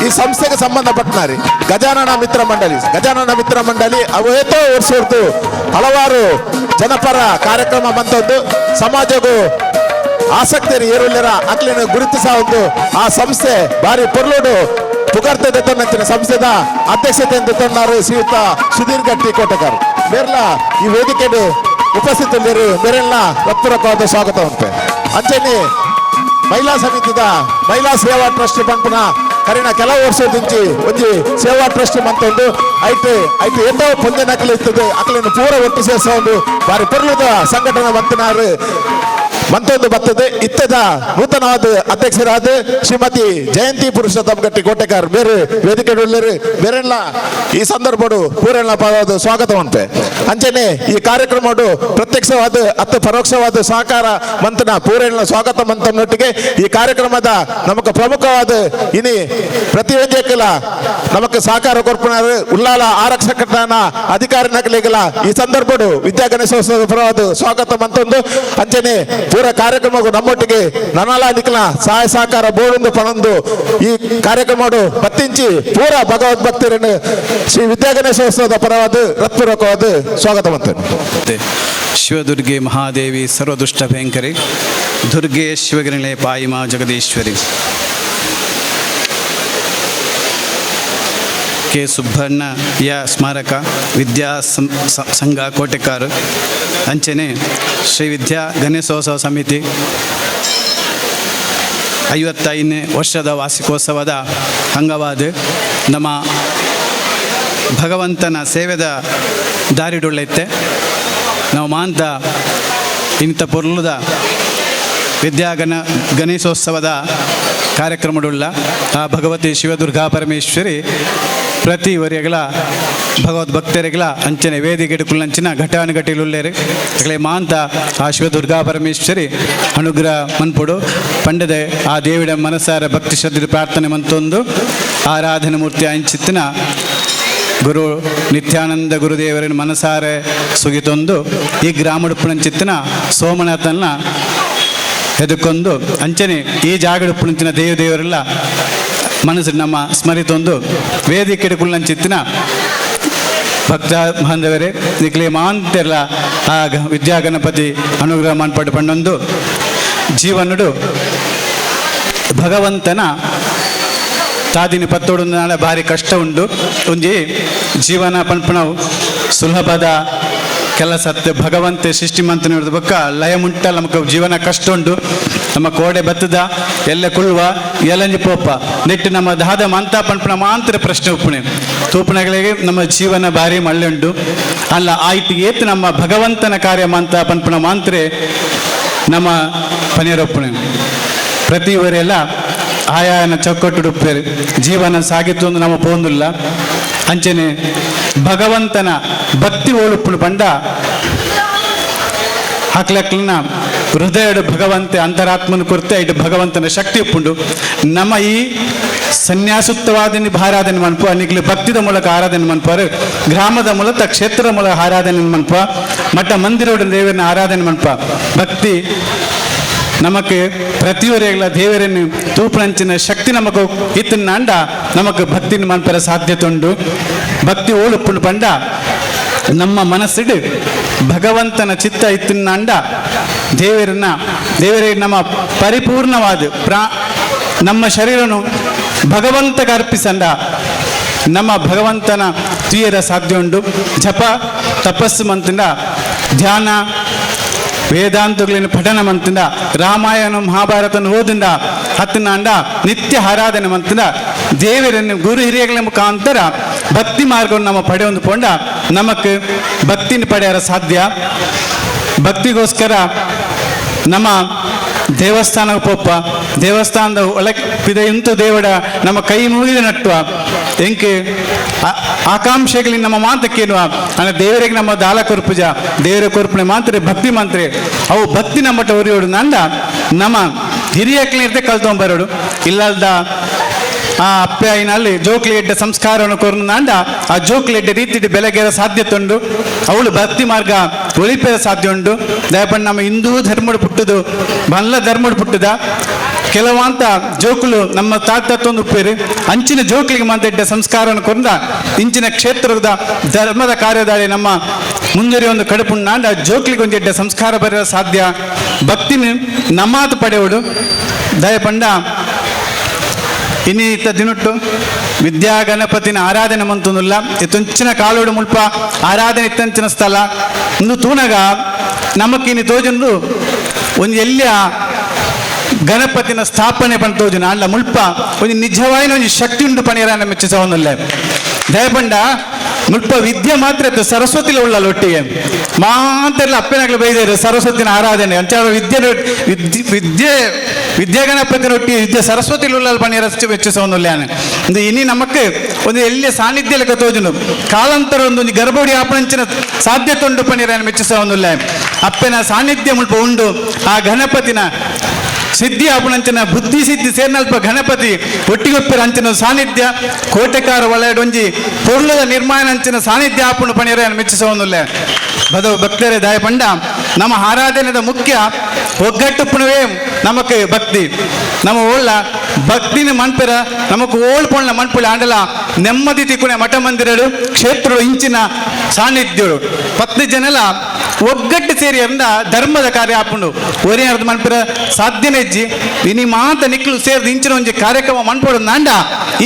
[SPEAKER 4] ಈ ಸಂಸ್ಥೆಗೆ ಸಂಬಂಧಪಟ್ಟನಾರಿ ಗಜಾನನ ಮಿತ್ರ ಮಂಡಳಿ. ಗಜಾನನ ಮಿತ್ರ ಮಂಡಳಿ ಅವು ಏತೋ ವರ್ಷ ಹಲವಾರು ಜನಪರ ಕಾರ್ಯಕ್ರಮ ಬಂತದ್ದು ಸಮಾಜಕ್ಕೂ ಆಸಕ್ತಿ ಏರುಲ್ಲರ ಅಕ್ಲಿನ ಗುರುತಿಸ ಒಂದು ಆ ಸಂಸ್ಥೆ ಭಾರಿ ಪೊರ್ಲುಡು ಪುಗರ್ತದೆ ತನ್ನಂಚಿನ ಸಂಸ್ಥೆದ ಅಧ್ಯಕ್ಷತೆ ತೊನ್ನಾರು ಶ್ರೀಯುತ ಸುಧೀರ್ ಗಟ್ಟಿ ಕೋಟೆಕಾರ್ ಬೇರ್ಲ ಈ ವೇದಿಕೆ ಉಪಸ್ಥಿತರಿರು ಬೇರೆಲ್ಲ ಹೃತ್ಪೂರ್ವಕವಾದ ಸ್ವಾಗತ ಉಂಟು. ಅಂಚನೆ ಮಹಿಳಾ ಸಮಿತಿದ ಮಹಿಳಾ ಸೇವಾ ಟ್ರಸ್ಟ್ ಪಂಪುನ ಕರಿನ ಕೆಲವು ವರ್ಷದಿಂಚಿ ಒಂಜಿ ಸೇವಾ ಟ್ರಸ್ಟ್ ಮಂತೊಂದು ಐಟ್ ಐಟ್ ಎಂತೋ ಪೊಂಜೆ ನಕಲು ಇರ್ತದೆ ಅಕಲನ್ನು ಪೂರ ಒಟ್ಟು ಸೇರ್ಸ ಒಂದು ಬಾರಿ ಪೊರ್ಲುದ ಸಂಘಟನೆ ಮಂತನಾರು ಮಂತೊಂದು ಬರ್ತದೆ. ಇತ್ತದ ನೂತನವಾದ ಅಧ್ಯಕ್ಷರಾದ ಶ್ರೀಮತಿ ಜಯಂತಿ ಪುರುಷೋತ್ತಮ ಗಟ್ಟಿ ಕೋಟೆಕಾರ್ ಬೇರೆ ವೇದಿಕೆ ಉಳ್ಳೇರು ಬೇರೆಲ್ಲ ಈ ಸಂದರ್ಭಡು ಪೂರೆಲ್ಲ ಪದವಾದ ಸ್ವಾಗತ ಉಂಟೆ. ಅಂಚನೆ ಈ ಕಾರ್ಯಕ್ರಮಡು ಪ್ರತ್ಯಕ್ಷವಾದ ಅತ್ತ ಪರೋಕ್ಷವಾದ ಸಹಕಾರ ಮಂತನ ಪೂರೆಲ್ಲ ಸ್ವಾಗತ ಮಂತನೊಟ್ಟಿಗೆ ಈ ಕಾರ್ಯಕ್ರಮದ ನಮಕ್ ಪ್ರಮುಖವಾದ ಇನಿ ಪ್ರತಿಯೊಂದಕ್ಕೆಲ್ಲ ನಮಕ್ ಸಹಕಾರ ಕೊರ್ಪುನಾರು ಉಲ್ಲಾಲ ಆರಕ್ಷಕನ ಅಧಿಕಾರಿ ನಕಲಿಗಲ ಈ ಸಂದರ್ಭಡು ವಿದ್ಯಾ ಗಣೇಶೋತ್ಸವದ ಪರವಾದ ಸ್ವಾಗತ ಮಂತೊಂದು ಅಂಚನೆ ಪೂರ ಕಾರ್ಯಕ್ರಮಕ್ಕೂ ನಮ್ಮೊಟ್ಟಿಗೆ ನನಲ ನಿಖಲ ಸಹಾಯ ಸಹಕಾರ ಬೋಡೊಂದು ಪಣೊಂದು ಈ ಕಾರ್ಯಕ್ರಮಡು ಬತ್ತಿಂಚಿ ಪೂರ ಭಗವದ್ಭಕ್ತರನ್ನು ಶ್ರೀ ವಿದ್ಯಾಗಣೇಶೋತ್ಸವದ ಪರವಾದ ಹೃತ್ಪೂರ್ವಕವಾದ ಸ್ವಾಗತ ಮಂತೇನೆ.
[SPEAKER 5] ಶಿವದುರ್ಗೆ ಮಹಾದೇವಿ ಸರ್ವದುಷ್ಟ ಭಯಂಕರಿ ದುರ್ಗೆ ಶಿವಗಿರಣೆ ಪಾಯಿಮಾ ಜಗದೀಶ್ವರಿ. ಕೆ ಸುಬ್ಬಣ್ಣ ಯ ಸ್ಮಾರಕ ವಿದ್ಯಾ ಸಂಘ ಕೋಟೆಕಾರು ಅಂಚನೆ ಶ್ರೀ ವಿದ್ಯಾ ಗಣೇಶೋತ್ಸವ ಸಮಿತಿ 55ನೇ ವರ್ಷದ ವಾರ್ಷಿಕೋತ್ಸವದ ಅಂಗವಾದ ನಮ್ಮ ಭಗವಂತನ ಸೇವೆದ ದಾರಿಡುಳ್ಳೈತೆ. ನಾವು ಮಾಂತ ಇಂಥ ಪೊರ್ಲುದ ವಿದ್ಯಾಗಣ ಗಣೇಶೋತ್ಸವದ ಕಾರ್ಯಕ್ರಮಡುಳ್ಳ ಆ ಭಗವತಿ ಶಿವದುರ್ಗಾ ಪರಮೇಶ್ವರಿ ಪ್ರತಿ ವರಿಯಗಳ ಭಗವದ್ಭಕ್ತರಿಗಳ ಅಂಚನೆ ವೇದಿಕೆಡುಕುಲ್ಲಂಚಿನ ಘಟಾನುಘಟಿಲುಲ್ಲೇರು ಅಗಲೆ ಮಾಂತ ಆ ಶಿವದುರ್ಗಾ ಪರಮೇಶ್ವರಿ ಅನುಗ್ರಹ ಮನ್ಪುಡು ಪಂಡದೆ ಆ ದೇವಿಡ ಮನಸಾರ ಭಕ್ತಿ ಶ್ರದ್ಧೆ ಪ್ರಾರ್ಥನೆ ಮಂತೊಂದು ಆರಾಧನೆ ಮೂರ್ತಿ ಅಂಚಿತ್ತಿನ ಗುರು ನಿತ್ಯಾನಂದ ಗುರುದೇವರನ್ನು ಮನಸಾರೆ ಸುಗಿತೊಂದು ಈ ಗ್ರಾಮಡುಪ್ಪುನಂಚಿತ್ತಿನ ಸೋಮನಾಥನ ಎದುಕೊಂದು ಅಂಚನೆ ಈ ಜಾಗಡುಪ್ಪುನಂಚಿನ ದೇವರೆಲ್ಲ ಮನಸ್ಸು ನಮ್ಮ ಸ್ಮರಿತೊಂದು ವೇದಿಕೆ ಕುಳ್ಳಂಚಿತ್ತಿನ ಭಕ್ತ ಬಾಂಧವರೇ ನಿಕ್ಲೆ ಮಾಂತೆಲ್ಲ ಆ ವಿದ್ಯಾಗಣಪತಿ ಅನುಗ್ರಹ ಮಾನ್ಪಟ್ಟು ಪಣ್ಣೊಂದು ಜೀವನುಡು ಭಗವಂತನ ತಾದಿನ ಪತ್ತೋಡು ನಾಳೆ ಭಾರಿ ಕಷ್ಟ ಉಂಡು. ಒಂಜಿ ಜೀವನ ಪನ್ಪಣವು ಸುಲಭದ ಕೆಲಸ ಭಗವಂತೆ ಸೃಷ್ಟಿ ಮಂತನ ಬೊಕ್ಕ ಲಯ ಮುಂಟ ನಮಕ್ ಜೀವನ ಕಷ್ಟ ಉಂಡು. ನಮ್ಮ ಕೋಡೆ ಬತ್ತದ ಎಲ್ಲ ಕುಳ್ಳುವ ಎಲ್ಲಂಜಿ ಪೋಪ ನೆಟ್ಟು ನಮ್ಮ ದಾದ ಮಂತ ಪನ್ಪಣ ಮಾಂತ್ರ ಪ್ರಶ್ನೆ ಉಪ್ಪುಣೆ ತೂಪುನಗಳಿಗೆ ನಮ್ಮ ಜೀವನ ಭಾರಿ ಮಳ್ಳೆ ಉಂಡು. ಅಲ್ಲ ಆಯ್ತು ಏತ್ ನಮ್ಮ ಭಗವಂತನ ಕಾರ್ಯ ಮಂತ ಪನ್ಪಣ ಮಾಂತ್ರೆ ನಮ್ಮ ಪನಿಯರೊಪ್ಪುಣೆ ಪ್ರತಿ ವರೆಲ್ಲ ಆಯಾನ ಚೌಕಟ್ಟು ಉಪ್ಪೇರು ಜೀವನ ಸಾಗಿತ್ತು ಒಂದು ನಮ್ಮ ಪೋಂದುಲ್ಲ. ಅಂಚನೆ ಭಗವಂತನ ಭಕ್ತಿ ಓಳುಪ್ಪುಣು ಪಂಡ ಹಾಕ್ಲಕ್ಲನ ಹೃದಯಡು ಭಗವಂತೆ ಅಂತರಾತ್ಮನ ಕೊರತೆ ಇಟ್ಟು ಭಗವಂತನ ಶಕ್ತಿ ಉಪ್ಪುಂಡು. ನಮ್ಮ ಈ ಸನ್ಯಾಸುತ್ತವಾದಿನಿ ಭಾರಾಧನೆ ಮನ್ಪ ನಿಗ್ಲಿ ಭಕ್ತಿದ ಮೂಲಕ ಆರಾಧನೆ ಮನ್ಪಾರು, ಗ್ರಾಮದ ಮೂಲಕ ಕ್ಷೇತ್ರದ ಮೂಲಕ ಆರಾಧನೆ ಮನ್ಪ, ಮಠ ಮಂದಿರೋಡ ದೇವರನ್ನ ಆರಾಧನೆ ಮನ್ಪ. ಭಕ್ತಿ ನಮಕ್ ಪ್ರತಿಯೊರೆಗಳ ದೇವರನ್ನು ತೂಪನಂಚಿನ ಶಕ್ತಿ ನಮಕು ಇತ್ತನಾಂಡ ನಮಕ್ ಭಕ್ತಿನ ಮನ್ಪರ ಸಾಧ್ಯತೆ ಉಂಡು. ಭಕ್ತಿ ಓಳುಪ್ಪುಂಡು ಪಂಡ ನಮ್ಮ ಮನಸ್ಸಿಡು ಭಗವಂತನ ಚಿತ್ತ ಇತ್ತಿನಾಂಡ ದೇವರನ್ನ ದೇವರೇ ನಮ್ಮ ಪರಿಪೂರ್ಣವಾದ ನಮ್ಮ ಶರೀರನು ಭಗವಂತಗೆ ಅರ್ಪಿಸಂಡ ನಮ್ಮ ಭಗವಂತನ ತುಯರ ಸಾಧ್ಯ ಉಂಡು. ಜಪ ತಪಸ್ಸು ಮಂತಿಂದ ಧ್ಯಾನ ವೇದಾಂತಗಳಿನ ಪಠನ ಮಂತಿಂದ ರಾಮಾಯಣ ಮಹಾಭಾರತನ ಓದಿಂದ ಹತ್ತಿನಾಂಡ ನಿತ್ಯ ಆರಾಧನೆ ಮಂತಿಂದ ದೇವರನ್ನು ಗುರು ಹಿರಿಯಗಳ ಮುಖಾಂತರ ಭಕ್ತಿ ಮಾರ್ಗವನ್ನು ನಮ್ಮ ಪಡೆಯೊಂದು ಪೊಂಡ ನಮಕ್ ಭಕ್ತಿನ ಪಡೆಯರ ಸಾಧ್ಯ. ಭಕ್ತಿಗೋಸ್ಕರ ನಮ್ಮ ದೇವಸ್ಥಾನ ಪೋಪ ದೇವಸ್ಥಾನದ ಒಳಗೆ ಪಿದ ಇಂತು ದೇವಡ ನಮ್ಮ ಕೈ ಮುಗಿದ ನಟ್ಟುವ ಎಂಕೆ ಆಕಾಂಕ್ಷೆಗಳಿಗೆ ನಮ್ಮ ಮಾತಕ್ಕೇನುವ ಅಂದ್ರೆ ದೇವರಿಗೆ ನಮ್ಮ ದಾಲ ಕೊರ್ಪುಜ ದೇವರ ಕೊರ್ಪುಣೆ ಮಾತ್ರೆ ಭಕ್ತಿ ಮಂತ್ರೆ ಅವು ಭಕ್ತಿ ನಮ್ಮಟ ಒರಿಯೋಡು ನಂದ ನಮ್ಮ ಹಿರಿಯಕ್ಲಿರ್ತೆ ಕಲ್ತೊಂಬರೋಡು ಇಲ್ಲಲ್ದ ಆ ಅಪ್ಪೆ ಐನಲ್ಲಿ ಜೋಕ್ಲಿ ಎಡ್ಡೆ ಸಂಸ್ಕಾರವನ್ನು ಕೊರ್ನಾಂಡ ಆ ಜೋಕ್ಲಿ ಎಡ್ಡೆ ರೀತಿ ಬೆಳಗೆರ ಸಾಧ್ಯತೆ ಉಂಡು, ಅವಳು ಭಕ್ತಿ ಮಾರ್ಗ ಒಲಿಪೆರ ಸಾಧ್ಯ ಉಂಡು. ದಯಪಂಡ ನಮ್ಮ ಹಿಂದೂ ಧರ್ಮಡು ಪುಟ್ಟುದು ಬಲ್ಲ ಧರ್ಮಡು ಪುಟ್ಟುದ ಕೆಲವಂತ ಜೋಕುಲು ನಮ್ಮ ತಾತತ್ವೊಂದು ಉಪ್ಪೇರು ಅಂಚಿನ ಜೋಕ್ಲಿಗೆ ಮಾತ ಎಡ್ಡೆ ಸಂಸ್ಕಾರವನ್ನು ಕೊರ್ದ ಇಂಚಿನ ಕ್ಷೇತ್ರದ ಧರ್ಮದ ಕಾರ್ಯದಾಳಿ ನಮ್ಮ ಮುಂದುವರಿ ಒಂದು ಕಡುಪುಂಡಾಂಡ ಜೋಕ್ಲಿಗೆ ಒಂದು ಎಡ್ಡೆ ಸಂಸ್ಕಾರ ಬರೆಯ ಸಾಧ್ಯ. ಭಕ್ತಿನ ನಮಾತು ಪಡೆಯೋಡು. ದಯಪಂಡ ಇನ್ನೀತ ದಿನೊಟ್ಟು ವಿದ್ಯಾ ಗಣಪತಿನ ಆರಾಧನೆ ಮಂತುನುಲ್ಲ ಇತ್ತೊಂಚಿನ ಕಾಲೋಡು ಮುಲ್ಪ ಆರಾಧನೆ ಇತ್ತಂಚಿನ ಸ್ಥಳ ಇಂದು ತೂನಗ ನಮಕ್ಕಿನಿ ತೋಜುಂಡು ಒಂದು ಎಲ್ಲಿಯ ಗಣಪತಿನ ಸ್ಥಾಪನೆ ಪಂಡ ತೋಜುನ ಅಲ್ಲ ಮುಲ್ಪ ಒಂದು ನಿಜವಾಯಿನ ಒಂಜಿ ಶಕ್ತಿ ಉಂಡು ಪಣಿಯರ ಮೆಚ್ಚಿಸವನ್ನುಲ್ಲ. ದಯಪಂಡ ಮುಲ್ಪ ವಿದ್ಯೆ ಮಾತ್ರ ಇತ್ತು ಸರಸ್ವತಿಲ ಉಳ್ಳ ಒಟ್ಟಿಗೆ ಮಾತೆಲ್ಲ ಅಪ್ಪನಾಗ್ಲಿ ಬೈದೇರು ಸರಸ್ವತಿನ ಆರಾಧನೆ ಅಂಚಾರ ವಿದ್ಯೆ ವಿದ್ಯೆ ವಿದ್ಯಾ ಗಣಪತಿನ ಒಟ್ಟಿಗೆ ವಿದ್ಯೆ ಸರಸ್ವತಿ ಉಳ್ಳಲ್ ಪಣಿಯರ ಮೆಚ್ಚಿಸವನ್ನುಲ್ಲ. ಇಂದು ಇನಿ ನಮಕ್ ಒಂದು ಎಲ್ಲಿಯ ಸಾನ್ನಿಧ್ಯ ಲೆಕ್ಕ ತೋಜುನು ಕಾಲಾಂತರ ಒಂದು ಒಂಜಿ ಗರ್ಭಗುಡಿ ಆಪಣಂಚಿನ ಸಾಧ್ಯತೆ ಉಂಡು ಪಣಿಯರ ಮೆಚ್ಚಿಸವನ್ನುಲ್ಲ. ಅಪ್ಪನ ಸಾನ್ನಿಧ್ಯ ಮುಲ್ಪ ಉಂಡು. ಆ ಗಣಪತಿನ ಸಿದ್ಧಿ ಆಪಣಂಚಿನ ಬುದ್ಧಿ ಸಿದ್ಧಿ ಸೇರ್ನಲ್ಪ ಗಣಪತಿ ಒಟ್ಟಿಗೊಪ್ಪಿರ ಅಂಚಿನ ಸಾನ್ನಿಧ್ಯ ಕೋಟೆಕಾರ ಒಳಗೊಂಜಿ ಪೊರ್ಲದ ನಿರ್ಮಾಣ ಅಂಚಿನ ಸಾನ್ನಿಧ್ಯ ಆಪುಣ ಪಣಿಯರ ಮೆಚ್ಚಿಸವನ್ನುಲ್ಲ. ಬದ ಭಕ್ತರೇ ದಯಪಂಡ ನಮ್ಮ ಆರಾಧನೆದ ಮುಖ್ಯ ಒಗ್ಗಟ್ಟು ಪುಣವೇ ನಮಕ್ ಭಕ್ತಿ. ನಮ್ಮ ಓಳ್ಳ ಭಕ್ತಿನ ಮನ್ಪೆರ ನಮಕ್ ಓಳ್ ಪೊಣ್ಣ ಮನ್ಪುಳಿ ಆಂಡಲ ನೆಮ್ಮದಿ ತಿಕ್ಕುನೆ ಮಠ ಮಂದಿರಡು ಕ್ಷೇತ್ರಡು ಇಂಚಿನ ಸಾನ್ನಿಧ್ಯರು ಪತ್ನಿ ಜನಲ ಒಗ್ಗಟ್ಟು ಸೇರಿ ಅಂದ ಧರ್ಮದ ಕಾರ್ಯ ಆಪುಂಡು. ಒರೇ ಅರ್ಧ ಮನ್ಪೆರ ಸಾಧ್ಯನೇ ಇಜ್ಜಿ ಇನಿ ಮಾತ ನಿಕ್ಲು ಸೇರ್ದು ಇಂಚಿನ ಒಂಜಿ ಕಾರ್ಯಕ್ರಮ ಮನ್ಪೋಡು ನಾಂಡ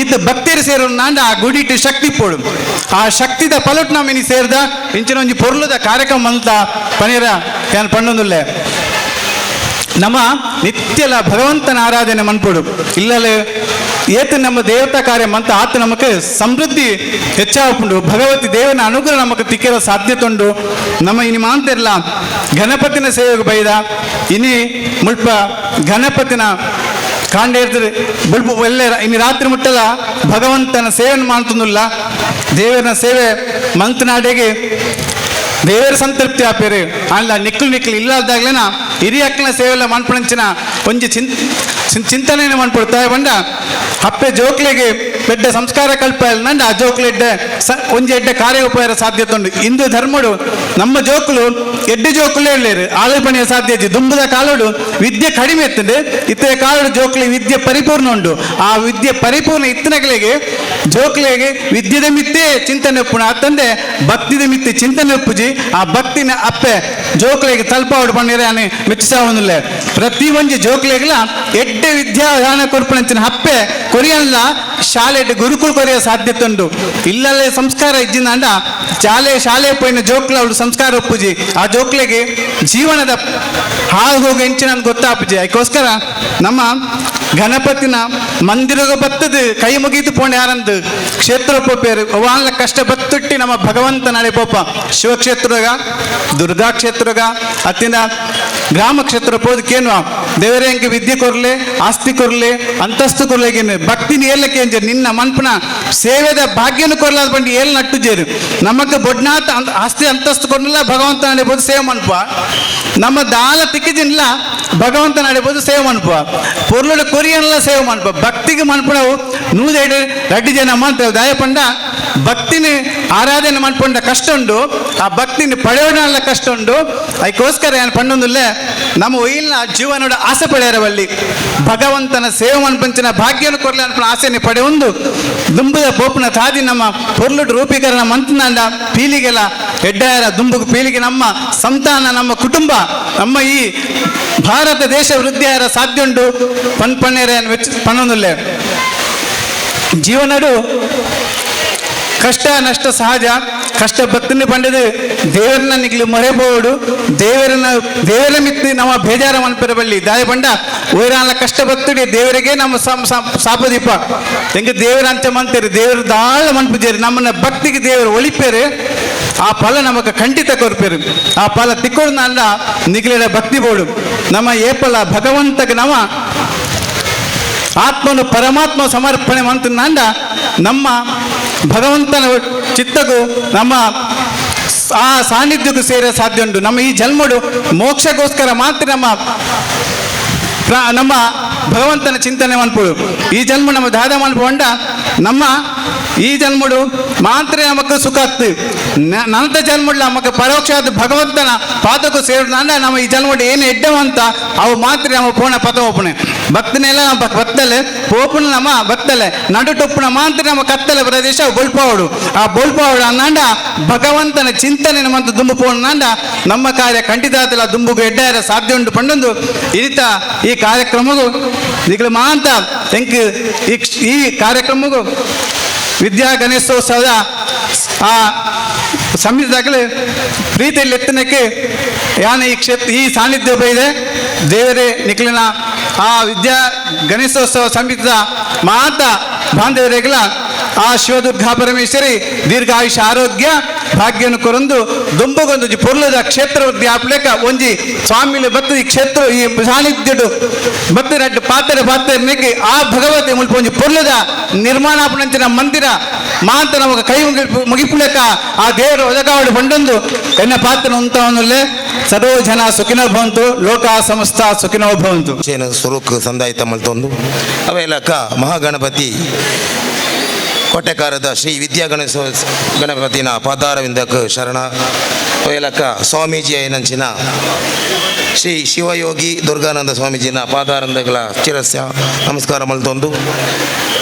[SPEAKER 5] ಈತ ಭಕ್ತರು ಸೇರು ನಾಂಡ ಆ ಗುಡಿಟ್ಟು ಶಕ್ತಿ ಪೋಡು ಆ ಶಕ್ತಿದ ಪಲಟ್ ನಮ್ಮ ಇನಿ ಸೇರ್ದ ಇಂಚಿನ ಒಂಜಿ ಪೊರ್ಲುದ ಕಾರ್ಯಕ್ರಮ ಅಂತ ಪನೀರ ಯಾನ್ ಪಣ್ಣೊಂದುಲ್ಲೆ. ನಮ್ಮ ನಿತ್ಯಲ ಭಗವಂತನ ಆರಾಧನೆ ಮನ್ಪೋಡು ಇಲ್ಲಲೇ ಏತ ನಮ್ಮ ದೇವತಾ ಕಾರ್ಯ ಮಂತ ಆತ ನಮಕ್ ಸಮೃದ್ಧಿ ಹೆಚ್ಚಾಪುಂಡು. ಭಗವತಿ ದೇವನ ಅನುಗ್ರಹ ನಮಕ್ ತಿಕ್ಕಿರೋ ಸಾಧ್ಯತೆ ಉಂಡು. ನಮ್ಮ ಇನಿ ಮಾಂತಿರ್ಲ ಗಣಪತಿನ ಸೇವೆಗೆ ಬೈದ ಇನಿ ಮುಲ್ಪ ಗಣಪತಿನ ಕಾಂಡೇರ್ತಾರೆ ಬುಲ್ಪು ಒಳ್ಳೆ ಇನ್ನು ರಾತ್ರಿ ಮುಟ್ಟಲ ಭಗವಂತನ ಸೇವೆಯನ್ನು ಮಾಡ್ತಂದುಲ್ಲ. ದೇವರ ಸೇವೆ ಮಂತನಾಡೆಗೆ ದೇವರ ಸಂತೃಪ್ತಿ ಆಪೇರು ಅಲ್ಲ ನಿಕ್ಕಲು ನಿಕ್ಕಲು ಇಲ್ಲದಾಗ್ಲೇನ ಹಿರಿಯಕ್ಕನ ಸೇವೆಲ್ಲ ಮನ್ಪಣಂಚಿನ ಒಂಜಿ ಚಿಂತನೆಯನ್ನು ಮನ್ಪೊಡ್ತಾ ಬಂಡ ಅಪ್ಪೆ ಜೋಕ್ಲಿಗೆ ಬೆಡ್ಡ ಸಂಸ್ಕಾರ ಕಲ್ಪ ನಂಡ ಆ ಜೋಕ್ಲು ಎಡ್ಡೆ ಒಂಜಿ ಎಡ್ಡೆ ಕಾರ್ಯ ಉಪಯೋಗ ಸಾಧ್ಯತೆ ಉಂಡು. ಹಿಂದೂ ಧರ್ಮಡು ನಮ್ಮ ಜೋಕುಲು ಎಡ್ಡೆ ಜೋಕುಲು ಹೇಳಲೇರು ಆಳು ಪಣಿಯ ಸಾಧ್ಯ ಇಜ್ಜಿ. ದುಂಬುದ ಕಾಲೋಡು ವಿದ್ಯೆ ಕಡಿಮೆ ಇರ್ತದೆ, ಇತ್ತೆ ಕಾಲೋಡು ಜೋಕ್ಲಿ ವಿದ್ಯೆ ಪರಿಪೂರ್ಣ ಉಂಡು. ಆ ವಿದ್ಯೆ ಪರಿಪೂರ್ಣ ಇತ್ತನಗಳಿಗೆ ಜೋಕ್ಲಿಗೆ ವಿದ್ಯೆದ ಮಿತ್ತೆ ಚಿಂತನೆ ಉಪ್ಪುಣ ಅತ್ತಂದೆ ಭಕ್ತಿದ ಮಿತ್ತೆ ಚಿಂತನೆ ಉಪ್ಪುಜಿ. ಆ ಭಕ್ತಿನ ಅಪ್ಪೆ ಜೋಕ್ಲಿಗೆ ತಲ್ಪಾವಡು ಪಣ್ಣಿರೆ ಅನೆ ಮೆಚ್ಚಿಸಾವೊಂದುಲ್ಲೆ. ಪ್ರತಿ ಒಂಜಿ ಜೋಕ್ಲಿಗೆಲ್ಲ ಎಡ್ಡೆ ವಿದ್ಯಾದಾನ ಕೊರ್ಪಣಂಚಿನ ಅಪ್ಪೆ ಕೊರಿಯಲ್ಲ ಶಾಲೆ ಗುರುಕುಲ ಕೊರಿಯ ಸಾಧ್ಯತೆ ಉಂಡು. ಇಲ್ಲಲ್ಲೇ ಸಂಸ್ಕಾರ ಇಜ್ಜಿನಾಂಡ ಶಾಲೆ ಶಾಲೆ ಪೋಯಿನ ಜೋಕ್ಲ ಅವಳು ಸಂಸ್ಕಾರ ಒಪ್ಪುಜಿ. ಆ ಜೋಕ್ಲಿಗೆ ಜೀವನದ ಹಾಳು ಹೋಗಿ ಎಂಚಿನ ಗೊತ್ತಾಪುಜಿ. ಅದಕ್ಕೋಸ್ಕರ ನಮ್ಮ ಗಣಪತಿನ ಮಂದಿರದ ಬತ್ತದ ಕೈ ಮುಗಿದು ಪೋಣೆ ಯಾರಂದು ಕ್ಷೇತ್ರ ಪೋಪೇರು ಅವಾನ್ಲ ಕಷ್ಟ ಬತ್ತುಟ್ಟಿ ನಮ್ಮ ಭಗವಂತ ನಾಳೆ ಪೋಪ ಶಿವಕ್ಷೇತ್ರಗ ದುರ್ಗಾ ಕ್ಷೇತ್ರಗ ಅತ್ತಿಂದ ಗ್ರಾಮ ಕ್ಷೇತ್ರ ಪೋದಕ್ಕೇನು ದೇವರೇ ಅಂಕೆ ವಿದ್ಯೆ ಕೊರ್ಲೆ ಆಸ್ತಿ ಕೊರ್ಲೆ ಅಂತಸ್ತು ಕೊರ್ಲೆಗೇನು ಭಕ್ತಿ ಏರ್ಲಕ್ಕೆ. ಕೊರಿಯಂಜೇರು ನಿನ್ನ ಮನ್ಪುನ ಸೇವೆದ ಭಾಗ್ಯನು ಕೊರ್ಲಾದ ಪಂಡಿ ಏಲ್ ನಟ್ಟುಜೇರು ನಮಕ್ ಬೊಡ್ನಾಥ ಆಸ್ತಿ ಅಂತಸ್ತು ಕೊಡ್ಲಿಲ್ಲ ಭಗವಂತ ನಡೆಬೋದು ಸೇವೆ ಮನ್ಪ ನಮ್ಮ ದಾಲ ತಿಕ್ಕಿಜಿನ್ಲ ಭಗವಂತ ನಡೆಬೋದು ಸೇವೆ ಮನ್ಪ ಪೊರ್ಲುಡು ಕೊರಿಯನ್ಲ ಸೇವೆ ಮನ್ಪ ಭಕ್ತಿಗೆ ಮನ್ಪುಣವು ನೂದೆಡು ರಡ್ಡಿ ಜನ ಮಂತ್ರ ದಯಪಂಡ ಭಕ್ತಿನ ಆರಾಧನೆ ಮನ್ಪುಂಡ ಕಷ್ಟ ಉಂಡು ಆ ಭಕ್ತಿನ ಪಡೆಯೋಣ ಕಷ್ಟ ಉಂಡು. ಅದಕ್ಕೋಸ್ಕರ ಏನು ಪಣ್ಣೊಂದುಲ್ಲೆ ನಮ್ಮ ಒಯ್ಯಿಲ್ನ ಜೀವನೋಡ ಆಸೆ ಪಡೆಯರವಲ್ಲಿ ಭಗವಂತನ ಸೇವೆ ಮನ್ಪಂಚಿನ ಭಾಗ್ಯನ ಕೊರ್ಲೆ ಅನ್ಪುನ ಆಸೆನೆ ಪಡೆಯೊಂದು ದುಂಬುದ ಪೋಪುನ ತಾದಿ ನಮ್ಮ ಪೊರ್ಲುಡು ರೂಪೀಕರಣ ಮಂತನಾಂಡ ಪೀಲಿಗೆಲ ಎಡ್ಡಾಯರ ದುಂಬುಗು ಪೀಲಿಗೆ ನಮ್ಮ ಸಂತಾನ ನಮ್ಮ ಕುಟುಂಬ ನಮ್ಮ ಈ ಭಾರತ ದೇಶ ವೃದ್ಧಿಯಾರ ಸಾಧ್ಯ ಉಂಡು ಪನ್ಪಣ್ಣೇರೆ ಪಣ್ಣೊಂದುಲ್ಲೆ. ಜೀವನಡು ಕಷ್ಟ ನಷ್ಟ ಸಹಜ ಕಷ್ಟ ಬತ್ತಿನ ಪಂಡದು ದೇವರನ್ನ ನಿಗ್ಲು ಮೊರೆಬೋಡು ದೇವರನ್ನ ದೇವರ ಮಿತ್ತಿ ನಮ್ಮ ಬೇಜಾರ ಮನ್ಪಿರ ಬಳ್ಳಿ ದಾಯ ಪಂಡ ಓಯ್ರಾನ್ಲ ಕಷ್ಟ ಬತ್ತುಡಿ ದೇವರಿಗೆ ನಮ್ಮ ಸಾಪದೀಪ ಹೆಂಗೆ ದೇವರ ಅಂಚ ಮಂತೇರಿ ದೇವರು ದಾಳ ಮನ್ಪುಜೇರಿ ನಮ್ಮನ್ನ ಭಕ್ತಿಗೆ ದೇವರು ಒಳಿಪೇರು ಆ ಫಲ ನಮಗ ಖಂಡಿತ ಕೊರ್ಪೇರು ಆ ಫಲ ತಿಕ್ಕೊಡ್ನಲ್ಲ ನಿಗ್ಲಿಡ ಭಕ್ತಿ ಬೋಡು ನಮ್ಮ ಏಪಲ ಭಗವಂತಗೆ ನಮ್ಮ ಆತ್ಮನು ಪರಮಾತ್ಮ ಸಮರ್ಪಣೆ ಮಂತನಾಂಡ ನಮ್ಮ ಭಗವಂತನ ಚಿತ್ತಗೂ ನಮ್ಮ ಆ ಸಾನ್ನಿಧ್ಯಕ್ಕೂ ಸೇರ ಸಾಧ್ಯ ಉಂಟು. ನಮ್ಮ ಈ ಜನ್ಮಡು ಮೋಕ್ಷಕ್ಕೋಸ್ಕರ ಮಾತ್ರ ನಮ್ಮ ನಮ್ಮ ಭಗವಂತನ ಚಿಂತನೆ ಮನ್ಪುಡು ಈ ಜನ್ಮ ನಮ್ಮ ದಾದ ಮನ್ಪುಂಡ ನಮ್ಮ ಈ ಜನ್ಮಡು ಮಾತ್ರ ನಮಕ್ ಸುಖ ಆಗ್ತು ನಂತ ಜನ್ಮಡ್ಲ ನಮಕ್ ಪರೋಕ್ಷಾದ ಭಗವಂತನ ಪಾದಕ್ಕೂ ಸೇರಿದ ನಮ್ಮ ಈ ಜನ್ಮಡು ಏನು ಎಡ್ಡವಂತ ಅವು ಮಾತ್ರ ನಮ್ಮ ಪೋಣ ಪದ ಒಪ್ಪಣೆ ಭಕ್ತನೆಲ್ಲ ನಮ್ಮ ಬತ್ತಲೆ ಪೋಪುನ ನಮ್ಮ ಬತ್ತಲೆ ನಡು ಟೊಪ್ಪುನ ಮಾತ್ರ ನಮ್ಮ ಕತ್ತಲೆ ಪ್ರದೇಶ ಬೊಲ್ಪಾವಡು ಆ ಬೊಲ್ಪಾವಡು ಅಂದಾಂಡ ಭಗವಂತನ ಚಿಂತನೆ ನಮ್ಮಂತ ದುಂಬು ಪೋಣ ನಮ್ಮ ಕಾರ್ಯ ಖಂಡಿತಾತಲ ದುಂಬುಗು ಎಡ್ಡಾರ ಸಾಧ್ಯ ಉಂಟು ಪಂಡೊಂದು ಇರಿತ ಈ ಕಾರ್ಯಕ್ರಮಗೂ ಈಗಲೂ ಮಾಂತ ಎಂಕ್ ಈ ಕಾರ್ಯಕ್ರಮಗೂ ವಿದ್ಯಾ ಗಣೇಶೋತ್ಸವದ ಆ ಸಮಿತಿದಾಗಲೇ ಪ್ರೀತಿಯಲ್ಲಿ ಎತ್ತನಕ್ಕೆ ಯಾನ ಈ ಕ್ಷೇತ್ರ ಈ ಸಾನ್ನಿಧ್ಯ ಬೈದೆ ದೇವರೇ ನಿಖಲಿನ ಆ ವಿದ್ಯಾ ಗಣೇಶೋತ್ಸವ ಸಮಿತಿದ ಮಾತ ಬಾಂಧವರಿಗೆಲ್ಲ ಆ ಶಿವದುರ್ಗಾ ಪರಮೇಶ್ವರಿ ದೀರ್ಘಾಯುಷ ಆರೋಗ್ಯ ಭಾಗ್ಯವನ್ನು ಕೊರೊಂದು ದುಂಬಗೊಂದು ಪೊರ್ಲದ ಕ್ಷೇತ್ರ ಆಪ್ಲೇಕ ಒಂಜಿ ಸ್ವಾಮಿಲು ಬತ್ತು ಈ ಕ್ಷೇತ್ರ ಈ ಸಾನ್ನಿಧ್ಯಡು ಬತ್ತು ರಡ್ಡು ಪಾತ್ರೆ ಪಾತ್ರೆ ನೆಕ್ಕೆ ಆ ಭಗವತಿ ಮುಲ್ಪ ಒಂಜಿ ಪೊರ್ಲದ ನಿರ್ಮಾಣ ಆಪುನಂಚಿನ ಮಂದಿರ ಮಾಂತ ನಮಗ ಕೈ ಮುಗಿಪುಲೆಕ ಆ ದೇವರು ಒದಗಾವಡು ಪಂಡೊಂದು ಎನ್ನ ಪಾತ್ರ ಉಂತವನ್ನುಲ್ಲೆ ಸರ್ವ ಜನ ಸುಖಿನೋ ಭವಂತು ಲೋಕ ಸಮಸ್ತ ಸುಖಿನೋ ಭವಂತು.
[SPEAKER 6] ಸುರುಕ್ ಸಂದಾಯಿತ ಮಲ್ತೊಂದು ಅವೆಲ್ಲಕ್ಕ ಮಹಾಗಣಪತಿ ಕೋಟೆಕಾರದ ಶ್ರೀ ವಿದ್ಯಾ ಗಣೇಶ ಗಣಪತಿನ ಪಾದಾರವಿಂದಕ್ಕೆ ಶರಣ ಅವೆಲ್ಲಕ್ಕ ಸ್ವಾಮೀಜಿ ಐನಂಚಿನ ಶ್ರೀ ಶಿವಯೋಗಿ ದುರ್ಗಾನಂದ ಸ್ವಾಮೀಜಿನ ಪಾದಾರಂದಗಳ ಚಿರಸ್ಯ ನಮಸ್ಕಾರ ಮಲ್ತೊಂದು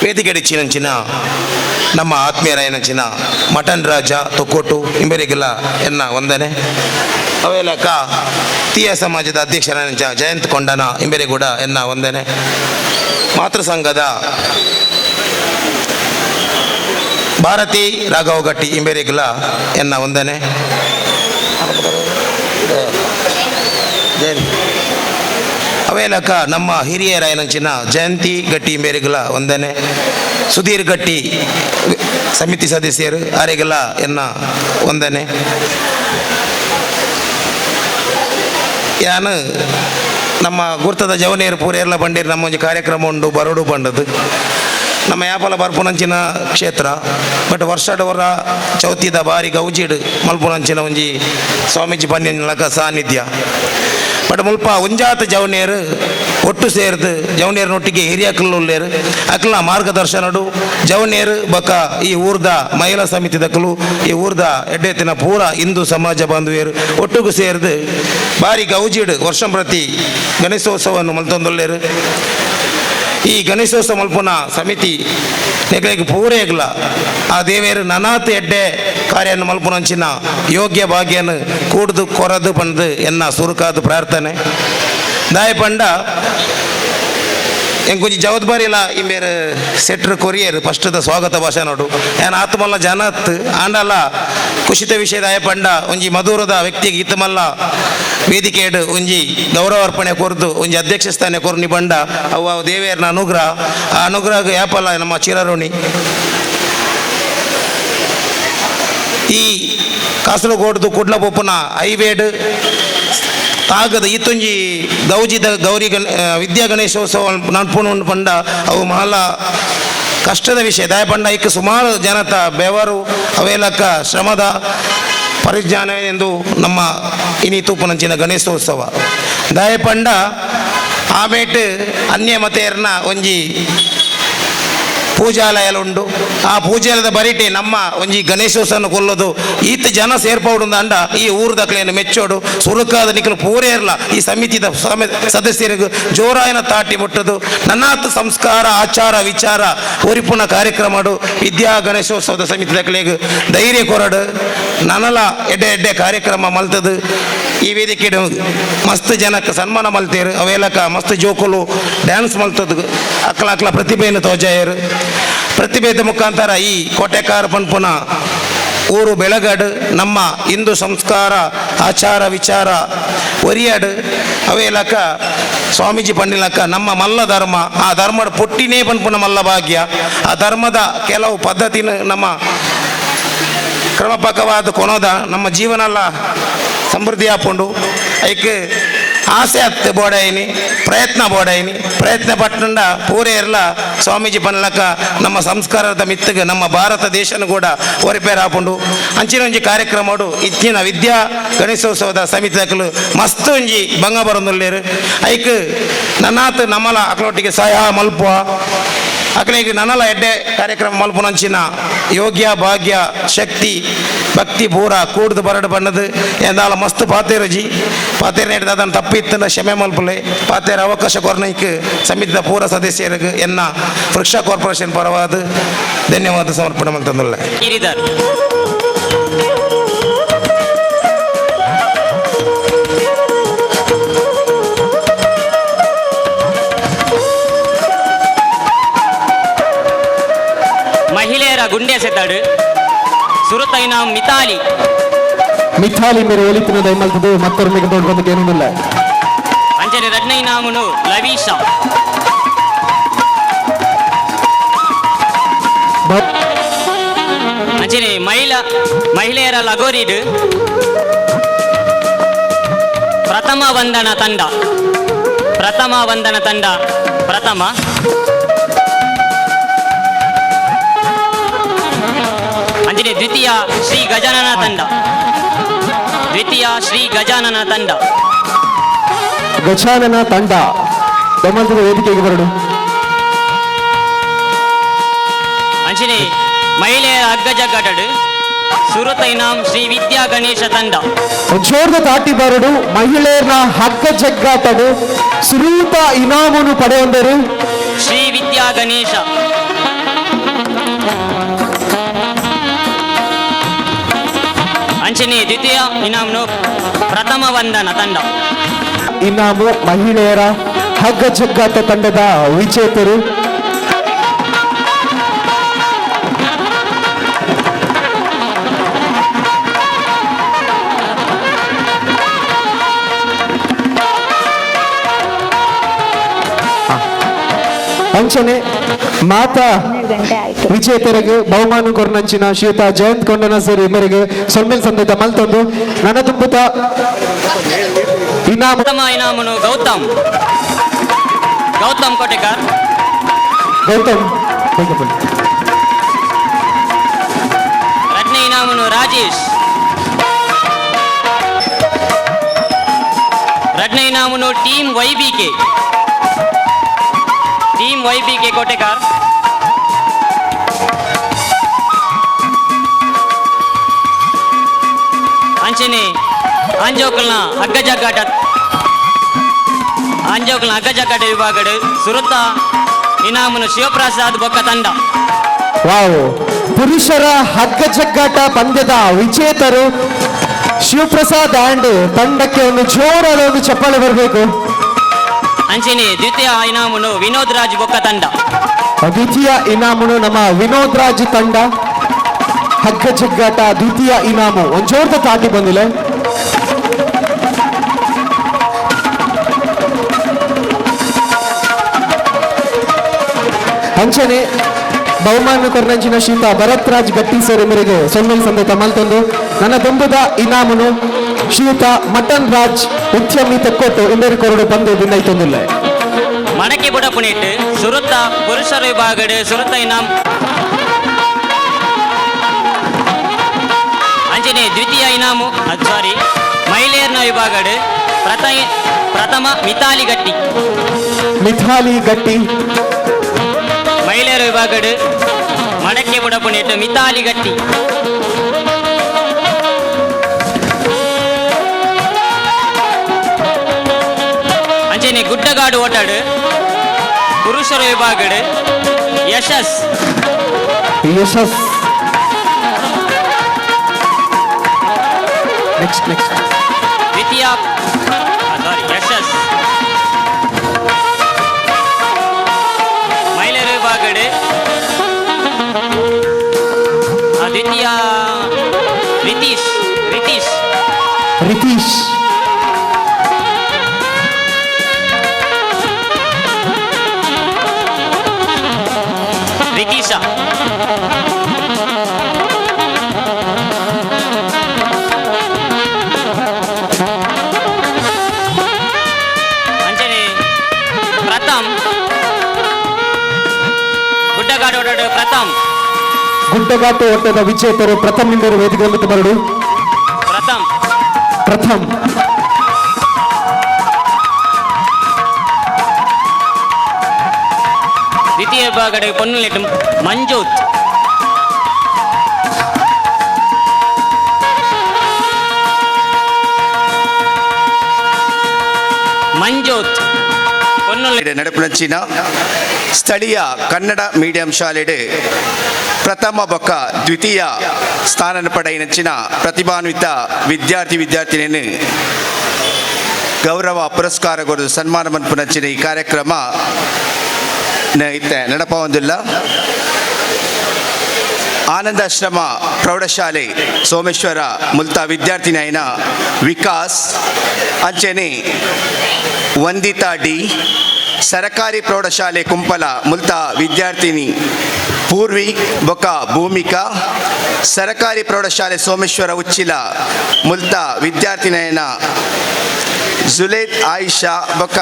[SPEAKER 6] ವೇದಿಕೆಡಿಚ್ಚಿನಂಚಿನ ನಮ್ಮ ಆತ್ಮೀಯರಾಯನಂಚಿನ ಮಟನ್ ರಾಜ ತೊಕ್ಕೊಟ್ಟು ಇಂಬರಿಗೆಲ್ಲ ಎನ್ನ ವಂದನೆ. ಅವೆಲ್ಲಕ್ಕ ತೀಯ ಸಮಾಜದ ಅಧ್ಯಕ್ಷರಾಯನಂಚ ಜಯಂತ್ ಕೊಂಡನ ಇಂಬೆರಿಗೂಡ ಎನ್ನ ವಂದನೆ. ಮಾತೃ ಸಂಘದ ಭಾರತಿ ರಾಘವ ಗಟ್ಟಿ ಇಂಬೆರಿಗೆಲ್ಲ ಎನ್ನ ವಂದನೆ. ಜಯಂತ್ ಅವೇಲಕ ನಮ್ಮ ಹಿರಿಯರಾಯನಂಚಿನ ಜಯಂತಿ ಗಟ್ಟಿ ಇಂಬೇರಿಗೆಲ್ಲ ವಂದನೆ. ಸುಧೀರ್ ಗಟ್ಟಿ ಸಮಿತಿ ಸದಸ್ಯರು ಆರೆಗೆಲ್ಲ ಎನ್ನ ವಂದನೆ. ಯಾನು ನಮ್ಮ ಗುರ್ತದ ಜವನೇರು ಪೂರ ಬಂಡೀರು ನಮ್ಮ ಒಂಜಿ ಕಾರ್ಯಕ್ರಮ ಉಂಡು ಬರೋಡು ಬಂಡದು ನಮ್ಮ ಯಾಪಲ ಬರ್ಪುನಂಚಿನ ಕ್ಷೇತ್ರ ಬಟ್ ವರ್ಷಡ ವರ ಚೌತಿದ ಬಾರಿ ಗೌಜಿಡು ಮಲ್ಪುನಂಚಿನ ಒಂಜಿ ಸ್ವಾಮೀಜಿ ಪನ್ಯನಕ ಸಾನ್ನಿಧ್ಯ ಬಟ್ ಮುಲ್ಪ ಒಂಜಾತ ಜವನೇರು ಒಟ್ಟು ಸೇರ್ದು ಜವನೇರ್ನೊಟ್ಟಿಗೆ ಹಿರಿಯಕಲ್ಲು ಉಲ್ಲೇರು ಅಕ್ಲ ಮಾರ್ಗದರ್ಶನಡು ಜವನೇರು ಬಕ ಈ ಊರ್ದ ಮಹಿಳಾ ಸಮಿತಿದಕ್ಕಲು ಈ ಊರ್ದ ಎಡ್ಡೆತ್ತಿನ ಪೂರ ಹಿಂದೂ ಸಮಾಜ ಬಾಂಧವ್ಯರು ಒಟ್ಟುಗು ಸೇರ್ದು ಬಾರಿ ಗೌಜಿಡು ವರ್ಷಂ ಪ್ರತಿ ಗಣೇಶೋತ್ಸವವನ್ನು ಮಲ್ತೊಂದುಲ್ಲೇರು. ಈ ಗಣೇಶೋತ್ಸವ ಮಲ್ಪುನ ಸಮಿತಿ ನೆಗಲಿಗೆ ಪೂರೇಗ್ಲ ಆ ದೇವೇರು ನನಾತ್ ಎಡ್ಡೆ ಕಾರ್ಯವನ್ನು ಮಲ್ಪುನಂಚಿನ ಯೋಗ್ಯ ಭಾಗ್ಯನು ಕೂಡ್ದು ಕೊರದು ಪಂದು ಎನ್ನ ಸುರುಕಾದ ಪ್ರಾರ್ಥನೆ. ದಾಯ ಪಂಡ ಎಂಕೊಂಚ ಜವಾಬ್ದಾರಿಲ ಇಂಬೇರು ಸೆಟ್ರ್ ಕೊರಿಯರ್ ಫಸ್ಟ್ದ ಸ್ವಾಗತ ಭಾಷಣ ನೋಡು ಏನ್ ಆತ್ಮಲ್ಲ ಜನತ್ ಆಂಡಲ ಕುಶಿತ ವಿಷಯದ ಆಯ ಪಂಡ ಒಂಜಿ ಮಧುರದ ವ್ಯಕ್ತಿಗೆ ಇತ್ತಮಲ್ಲ ವೇದಿಕೆಡು ಒಂಜಿ ಗೌರವ ಅರ್ಪಣೆ ಕೊರ್ದು ಒಂಜಿ ಅಧ್ಯಕ್ಷ ಸ್ಥಾನ ಕೊರ್ನಿ ಬಂಡ ಅವು ದೇವೇರ್ನ ಅನುಗ್ರಹ ಆ ಅನುಗ್ರಹ ಯಾಪಲ್ಲ ನಮ್ಮ ಚಿರಋಣಿ. ಈ ಕಾಸರಗೋಡ್ದು ಕುಡ್ಲ ಪೊಪ್ಪುನ ಐವೇಡು ತಾಗದ ಈತೊಂಜಿ ಗೌಜಿದ ಗೌರಿ ಗಣ ವಿದ್ಯಾ ಗಣೇಶೋತ್ಸವ ನಡ್ಪುನು ಪಂಡ ಅವು ಮಹಲ ಕಷ್ಟದ ವಿಷಯ. ದಾಯಪಂಡ ಐಕ್ ಸುಮಾರು ಜನತ ಬೆವರು ಅವೇಲಕ್ಕ ಶ್ರಮದ ಪರಿಜ್ಞಾನ ಎಂದು ನಮ್ಮ ಇನಿ ತೂಪುನಂಚಿನ ಗಣೇಶೋತ್ಸವ. ದಾಯಪಂಡ ಆಮೇಟ್ ಅನ್ಯ ಮತೆಯರ್ನ ಒಂಜಿ ಪೂಜಾಲಯಲುಂಡು. ಆ ಪೂಜಾಲಯದ ಬರಿಟೆ ನಮ್ಮ ಒಂಜಿ ಗಣೇಶೋತ್ಸವನ ಕೊಲ್ಲೋದು ಈತ ಜನ ಸೇರ್ಪೌಡು ಅಂಡ ಈ ಊರುದಕ್ಲೇನು ಮೆಚ್ಚೋಡು ಸುರುಕಾದ ನಿಕಲು ಪೂರೇರ್ಲ ಈ ಸಮಿತಿದ ಸದಸ್ಯರಿಗೆ ಜೋರಾಯನ ತಾಟಿ ಮುಟ್ಟದು ನನ್ನಾತ್ ಸಂಸ್ಕಾರ ಆಚಾರ ವಿಚಾರ ಒರಿಪುನ ಕಾರ್ಯಕ್ರಮಡು ವಿದ್ಯಾ ಗಣೇಶೋತ್ಸವದ ಸಮಿತಿದಕ್ಲೆಗ್ ಧೈರ್ಯ ಕೊರಡು ನನಲ ಎಡ್ಡೆ ಎಡ್ಡೆ ಕಾರ್ಯಕ್ರಮ ಮಲ್ತದು. ಈ ವೇದಿಕೆ ಮಸ್ತ್ ಜನಕ್ಕೆ ಸನ್ಮಾನ ಮಲ್ತೇರು, ಅವೇಲಕ ಮಸ್ತ್ ಜೋಕುಲು ಡ್ಯಾನ್ಸ್ ಮಲ್ತದು, ಅಕ್ಲ ಅಕ್ಲ ಪ್ರತಿಭೆಯನ್ನು ತೋಜಾಯರು. ಪ್ರತಿಭೆದ ಮುಖಾಂತರ ಈ ಕೋಟೆಕಾರ ಪನ್ಪುನ ಊರು ಬೆಳಗಾಡು ನಮ್ಮ ಹಿಂದೂ ಸಂಸ್ಕಾರ ಆಚಾರ ವಿಚಾರ ಒರಿಯಾಡು. ಅವೇಲಕ ಸ್ವಾಮೀಜಿ ಪಂಡಿಲಕ ನಮ್ಮ ಮಲ್ಲ ಧರ್ಮ, ಆ ಧರ್ಮದ ಪುಟ್ಟಿನೇ ಪನ್ಪುನ ಮಲ್ಲ ಭಾಗ್ಯ. ಆ ಧರ್ಮದ ಕೆಲವು ಪದ್ಧತಿನ ನಮ್ಮ ಕ್ರಮಪಕ್ಕವಾದ ಕೊನೋದ ನಮ್ಮ ಜೀವನ ಎಲ್ಲ ಸಮೃದ್ಧಿ ಆಪುಂಡು. ಐಕ್ ಆಸೆ ಅತ್ತೆ ಬೋಡಾಯಿನಿ, ಪ್ರಯತ್ನ ಬೋಡಾಯಿನಿ, ಪ್ರಯತ್ನ ಪಟ್ಟಂಡ ಪೂರೇ ಇರಲ ಸ್ವಾಮೀಜಿ ಪನ್ಲಕ ನಮ್ಮ ಸಂಸ್ಕಾರದ ಮಿತ್ತಿಗೆ ನಮ್ಮ ಭಾರತ ದೇಶನ ಕೂಡ ಒರಿಪೇರ್ ಆಪುಂಡು. ಅಂಚಿನ ಒಂಜಿ ಕಾರ್ಯಕ್ರಮಡು ಇತ್ತಿನ ವಿದ್ಯಾ ಗಣೇಶೋತ್ಸವದ ಸಮಿತಿದಕಲು ಮಸ್ತ್ ಒಂಜಿ ಬಂಗ ಬರೊಂದುಲ್ಲೇರು. ಐಕ್ ನನ್ನಾತ್ ನಮ್ಮಲ ಅಕ್ಲೊಟ್ಟಿಗೆ ಸಹಾಯ ಮಲ್ಪುವ, ಅಕ್ಲೆಗ್ ನನಲ ಎಡ್ಡೆ ಕಾರ್ಯಕ್ರಮ ಮಲ್ಪುನಂಚಿನ ಯೋಗ್ಯ ಭಾಗ್ಯ ಶಕ್ತಿ ಭಕ್ತಿ ಪೂರ ಕೂಡ್ದು ಬರಡು ಬಣ್ಣದು ಎಂದಾಲ ಮಸ್ತ್ ಪಾತೇರುಜಿ ಪಾತೇರು ನೇಡ್ದ ಅದನ್ನು ತಪ್ಪಿತ್ತನ ಕ್ಷಮೆ ಮಲ್ಪುಲೆ. ಪಾತೇರ ಅವಕಾಶ ಕೊರ್ನೈಕ್ ಸಮಿತಿದ ಪೂರ ಸದಸ್ಯರಿಗೆ ಎನ್ನ ವೃಕ್ಷ ಕಾರ್ಪೊರೇಷನ್ ಪರವಾದ ಧನ್ಯವಾದ ಸಮರ್ಪಣೆ ಮಲ್ತಂದುಲ್ಲೆ.
[SPEAKER 7] ಗಿರಿಧರ್. ಮಹಿಳೆಯರ ಗುಂಡೆ ಸೆತಾಡು ಸುರುತೈನ ಮಿತಾಲಿ.
[SPEAKER 3] ಮಿಥಾಲಿ ಮೇರೆ ಒಲಿತಿನ ದಯಮಲ್ತದು ಮತ್ತೊರ್ಮೆಗೆ ದೊಡ್ಡ ಬಂದಕ್ಕೆ ಏನಿಲ್ಲ.
[SPEAKER 7] ಅಂಚನೆ ರಡ್ನ ಇನಾಮುನು ಲವೀಶಾ. ಅಂಚನೆ ಮಹಿಳೆಯರ ಲಗೋರಿಡು ಪ್ರಥಮ ವಂದನ ತಂಡ, ಪ್ರಥಮ ವಂದನ ತಂಡ ಪ್ರಥಮ. ಅಂಚನೆ ದ್ವಿತೀಯ ಶ್ರೀ ಗಜಾನನ ತಂಡ, ದ್ವಿತೀಯ ಶ್ರೀ ಗಜಾನನ ತಂಡ.
[SPEAKER 3] ಗಜಾನನ ತಂಡ ದಯಮಲ್ತದ ವೇದಿಕೆಗೆ ಬರಡು.
[SPEAKER 7] ಅಂಚನೆ ಮಹಿಳೆಯರ ಹಗ್ಗ ಜಗ್ಗಾಟಡು ಸುರತ ಇನಾಮ್ ಶ್ರೀ ವಿದ್ಯಾ ಗಣೇಶ ತಂಡ.
[SPEAKER 3] ಜೋರ್ದ ತಾಟಿ ಬರಡು. ಮಹಿಳೆಯರ ಹಗ್ಗ ಜಗ್ಗಾಟಡು ಸುರೂತ ಇನಾಮನ್ನು ಪಡೆಯೊಂದರು
[SPEAKER 7] ಶ್ರೀ ವಿದ್ಯಾ ಗಣೇಶ. ಅಂಚನೆ ದ್ವಿತೀಯ ಇನಾಮ್ನು ಪ್ರಥಮ ವಂದನ ತಂಡ.
[SPEAKER 3] ಇನಾಮು ಮಹಿಳೆಯರ ಹಗ್ಗ ಜಗ್ಗಾಟ ತಂಡದ ವಿಜೇತರು. ಅಂಚನೆ ಮಾತಾ ವಿಜೇತರಿಗೆ ಬಹುಮಾನ ಕೊರ್ನಂಚಿನ ಶ್ರೀಯುತ ಜಯಂತ್ ಕೊಂಡನ ಸರ್ ಇಬ್ಬರಿಗೆ ಸೊಲ್ಮೆಲ್ ಸಂದೇತ ಮಲ್ತೊಂದು ನನ್ನ ತುಂಬುತ ಇನಾಮ.
[SPEAKER 7] ಪ್ರಥಮ ಇನಾಮನು Gautam, Gautam Kotekar.
[SPEAKER 3] Gautam.
[SPEAKER 7] ರಡ್ನೇ ಇನಾಮನು Rajesh. ರಡ್ನೇ ಇನಾಮನು team YBK, team YBK Kotekar. ಅಂಚನೆ ಆಂಜೋಕಲ್ನ ಹಗ್ಗ ಜಗ್ಗಾಟ, ಆಂಜೋಕಲ್ನ ಹಗ್ಗ ಜಗ್ಗಾಟ ವಿಭಾಗಡು ಸುರುತ ಇನಾಮನು ಶಿವಪ್ರಸಾದ್ ಬೊಕ್ಕ ತಂಡ.
[SPEAKER 3] ವಾವ್, ಪುರುಷರ ಹಗ್ಗ ಜಗ್ಗಾಟ ಪಂದ್ಯದ ವಿಜೇತರು ಶಿವಪ್ರಸಾದ್ ಆ್ಯಂಡ್ ತಂಡಕ್ಕೆ ಒಂದು ಜೋರಾದ ಒಂದು ಚಪ್ಪಾಳೆ ಬರಬೇಕು.
[SPEAKER 7] ಅಂಚನೆ ದ್ವಿತೀಯ ಇನಾಮನು ವಿನೋದ್ ರಾಜ್ ಬೊಕ್ಕ ತಂಡ.
[SPEAKER 3] ದ್ವಿತೀಯ ಇನಾಮನು ನಮ್ಮ ವಿನೋದ್ ರಾಜ್ ತಂಡ. ಹಗ್ಗ ಜಗ್ಗಾಟ ದ್ವಿತೀಯ ಇನಾಮು ಒಂದ್ ಜೋರದ ತಾಟಿ ಬಂದಿಲ್ಲ. ಅಂಚನೆ ಬಹುಮಾನ ಕೊರ್ನಂಚಿನ ಶ್ರೀತ ಭರತ್ ರಾಜ್ ಗಟ್ಟಿ ಸರ್ ಇವರಿಗೆ ಸೊನ್ನೆಲ್ ಸಂದೇತ ಮಲ್ತೊಂದು ನನ್ನ ದುಂಬುದ ಇನಾಮನು ಶ್ರೀಯುತ ಮಟನ್ ರಾಜ್ ಉದ್ಯಮಿ ತೆಕ್ಕೊಟ್ಟು ಇಂದರಿ ಕೊರಡು ಬಂದು ಬಿನ್ನೈತೊಂದಿಲ್ಲ.
[SPEAKER 7] ಮಡಕೆ ಬುಡಪುಣಿಟ್ಟು ಸುರುತ್ತ ಪುರುಷರ ವಿಭಾಗಡು ಸುರುತ್ತ ಇನಾಮ್ ಅಂಚನೆ ದ್ವಿತೀಯ ಇನಾಮು ಸಾರಿ ಮಹಿಳೆಯರ್ನ ವಿಭಾಗಡು ಪ್ರಥಮ ಮಿತಾಲಿ ಗಟ್ಟಿ.
[SPEAKER 3] ಮಿಥಾಲಿ ಗಟ್ಟಿ.
[SPEAKER 7] ಮಹಿಳೆಯರ ವಿಭಾಗಡು ಮಡಕೆ ಬುಡಪುಣಿಟ್ಟು ಮಿತಾಲಿ ಗಟ್ಟಿ. ಅಂಚನೆ ಗುಡ್ಡಗಾಡು ಓಟಾಡು ಪುರುಷರ ವಿಭಾಗಡು ಯಶಸ್.
[SPEAKER 3] ಯಶಸ್. Next next.
[SPEAKER 7] ದ್ವಿತೀಯ ಸಾರಿ ಯಶಸ್. ಮಹಿಳೆಯರ ವಿಭಾಗಡು ದ್ವಿತೀಯ ರಿತೀಶ್. ರಿತೀಶ್.
[SPEAKER 3] ರಿತೀಶ್.
[SPEAKER 7] ರಿತೀಶ. ಅಂಚನೆ ಪ್ರಥಮ್ ಗುಡ್ಡಗಾಡು ಓಟಾಡು ಪ್ರಥಮ್.
[SPEAKER 3] ಗುಡ್ಡಗಾಟು ಓಟದ ವಿಜೇತರು ಪ್ರಥಮ್ ನಿಂದರು ವೇದಿಕೆ ಮತ್ತು ಬರಡು.
[SPEAKER 7] ಪ್ರಥಮ್.
[SPEAKER 3] ಪ್ರಥಮ್.
[SPEAKER 7] ದ್ವಿತೀಯ ವಿಭಾಗಡೆ ಪೊನ್ನುಲೆಟ್ಟು ಮಂಜೋತ್. ಮಂಜೋತ್ ಪೊನ್ನುಲೆ.
[SPEAKER 8] ನಡಪುನಂಚಿನ ಸ್ಥಳೀಯ ಕನ್ನಡ ಮೀಡಿಯಂ ಶಾಲೆಡೆ ಪ್ರಥಮ ಬೊಕ್ಕ ದ್ವಿತೀಯ ಸ್ಥಾನ ಪಡೆಯಿನಂಚಿನ ಪ್ರತಿಭಾನ್ವಿತ ವಿದ್ಯಾರ್ಥಿ ವಿದ್ಯಾರ್ಥಿನಿಯನ್ನು ಗೌರವ ಪುರಸ್ಕಾರ ಕೊಡು ಸನ್ಮಾನ ಮನ್ಪುನಂಚಿನ ಈ ಕಾರ್ಯಕ್ರಮ ಇತ್ತೆ ನಡಪವಂದಿಲ್ಲ. ಆನಂದಾಶ್ರಮ ಪ್ರೌಢಶಾಲೆ ಸೋಮೇಶ್ವರ ಮುಲ್ತಾ ವಿದ್ಯಾರ್ಥಿನಿಯನ ವಿಕಾಸ್, ಅಂಚನೆ ವಂದಿತಾ ಡಿ, ಸರಕಾರಿ ಪ್ರೌಢಶಾಲೆ ಕುಂಪಲ ಮುಲ್ತಾ ವಿದ್ಯಾರ್ಥಿನಿ ಪೂರ್ವಿ ಬೊಕ ಭೂಮಿಕಾ, ಸರಕಾರಿ ಪ್ರೌಢಶಾಲೆ ಸೋಮೇಶ್ವರ ಉಚ್ಚಿಲ ಮುಲ್ತಾ ವಿದ್ಯಾರ್ಥಿನಿಯನ ಜುಲೇದ್ ಆಯಿಷಾ ಬೊಕ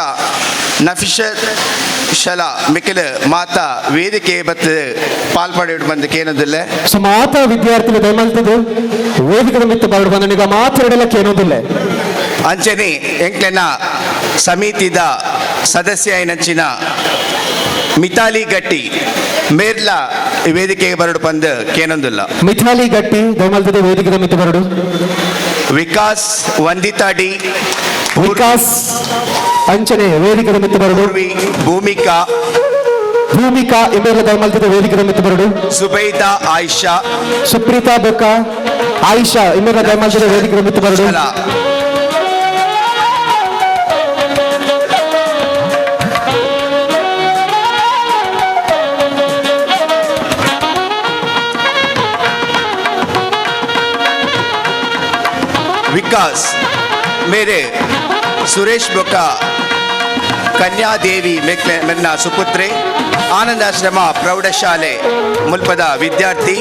[SPEAKER 8] ನಫಿಷತ್ ಶಲಾ ಮಿಕಿಲ್ ಮಾತಾ ವೇದಿಕೆ ಬತ್ತು ಪಾಲ್ಪಡೆ ಬಂದಕ್ಕೆ ಏನದಿಲ್ಲ.
[SPEAKER 3] ಸೊ ಮಾತಾ ವಿದ್ಯಾರ್ಥಿಗಳು ದಯಮಲ್ತದ್ದು ವೇದಿಕೆ ಮಿತ್ತ ಬರಡು ಬಂದ ಈಗ ಮಾತಾಡಲಕ್ಕೆ ಏನೋದಿಲ್ಲ.
[SPEAKER 8] ಅಂಚನೆ ಎಂಕ್ಲೆನ ಸಮಿತಿದ ಸದಸ್ಯ ಏನಂಚಿನ ಮಿತಾಲಿ ಗಟ್ಟಿ ಮೇರ್ಲಾ ಈ ವೇದಿಕೆಗೆ ಬರಡು ಬಂದು ಕೇನೊಂದಿಲ್ಲ.
[SPEAKER 3] ಮಿಥಾಲಿ ಗಟ್ಟಿ ದಯಮಲ್ತದ್ದು ವೇದಿಕೆ ಮಿತ್ತ ಬರಡು.
[SPEAKER 8] ವಿಕಾಸ್, ವಂದಿತಾ ಡಿ,
[SPEAKER 3] ವಿಕಾಸ್ ಅಂಚನೆ ವೇದಿಕೆ ಮಿತ್ತ ಬರಡು.
[SPEAKER 8] ಪೂರ್ವಿ, ಭೂಮಿಕಾ.
[SPEAKER 3] ಭೂಮಿಕಾ ಇಮೇಲ ದಯಮಲ್ತದ್ದು ವೇದಿಕೆ ಮಿತ್ತ ಬರಡು.
[SPEAKER 8] ಸುಬೈದಾ ಆಯಿಷಾ.
[SPEAKER 3] ಸುಪ್ರೀತಾ ಬೊಕ್ಕ ಆಯಿಷಾ ಇಮೇಲ ದಯಮಲ್ತದ್ದು ವೇದಿಕೆ ಮಿತ್ತ ಬರಡು.
[SPEAKER 8] ಶಲಾ. ವಿಕಾಸ್ ಮೇರೆ ಸುರೇಶ್ ಬೊಕ್ಕ ಕನ್ಯಾದೇವಿ ಮೆಕ್ಲೆ ಮೆನ್ನ ಸುಪುತ್ರೆ, ಆನಂದಾಶ್ರಮ ಪ್ರೌಢಶಾಲೆ ಮುಲ್ಪದ ವಿದ್ಯಾರ್ಥಿ,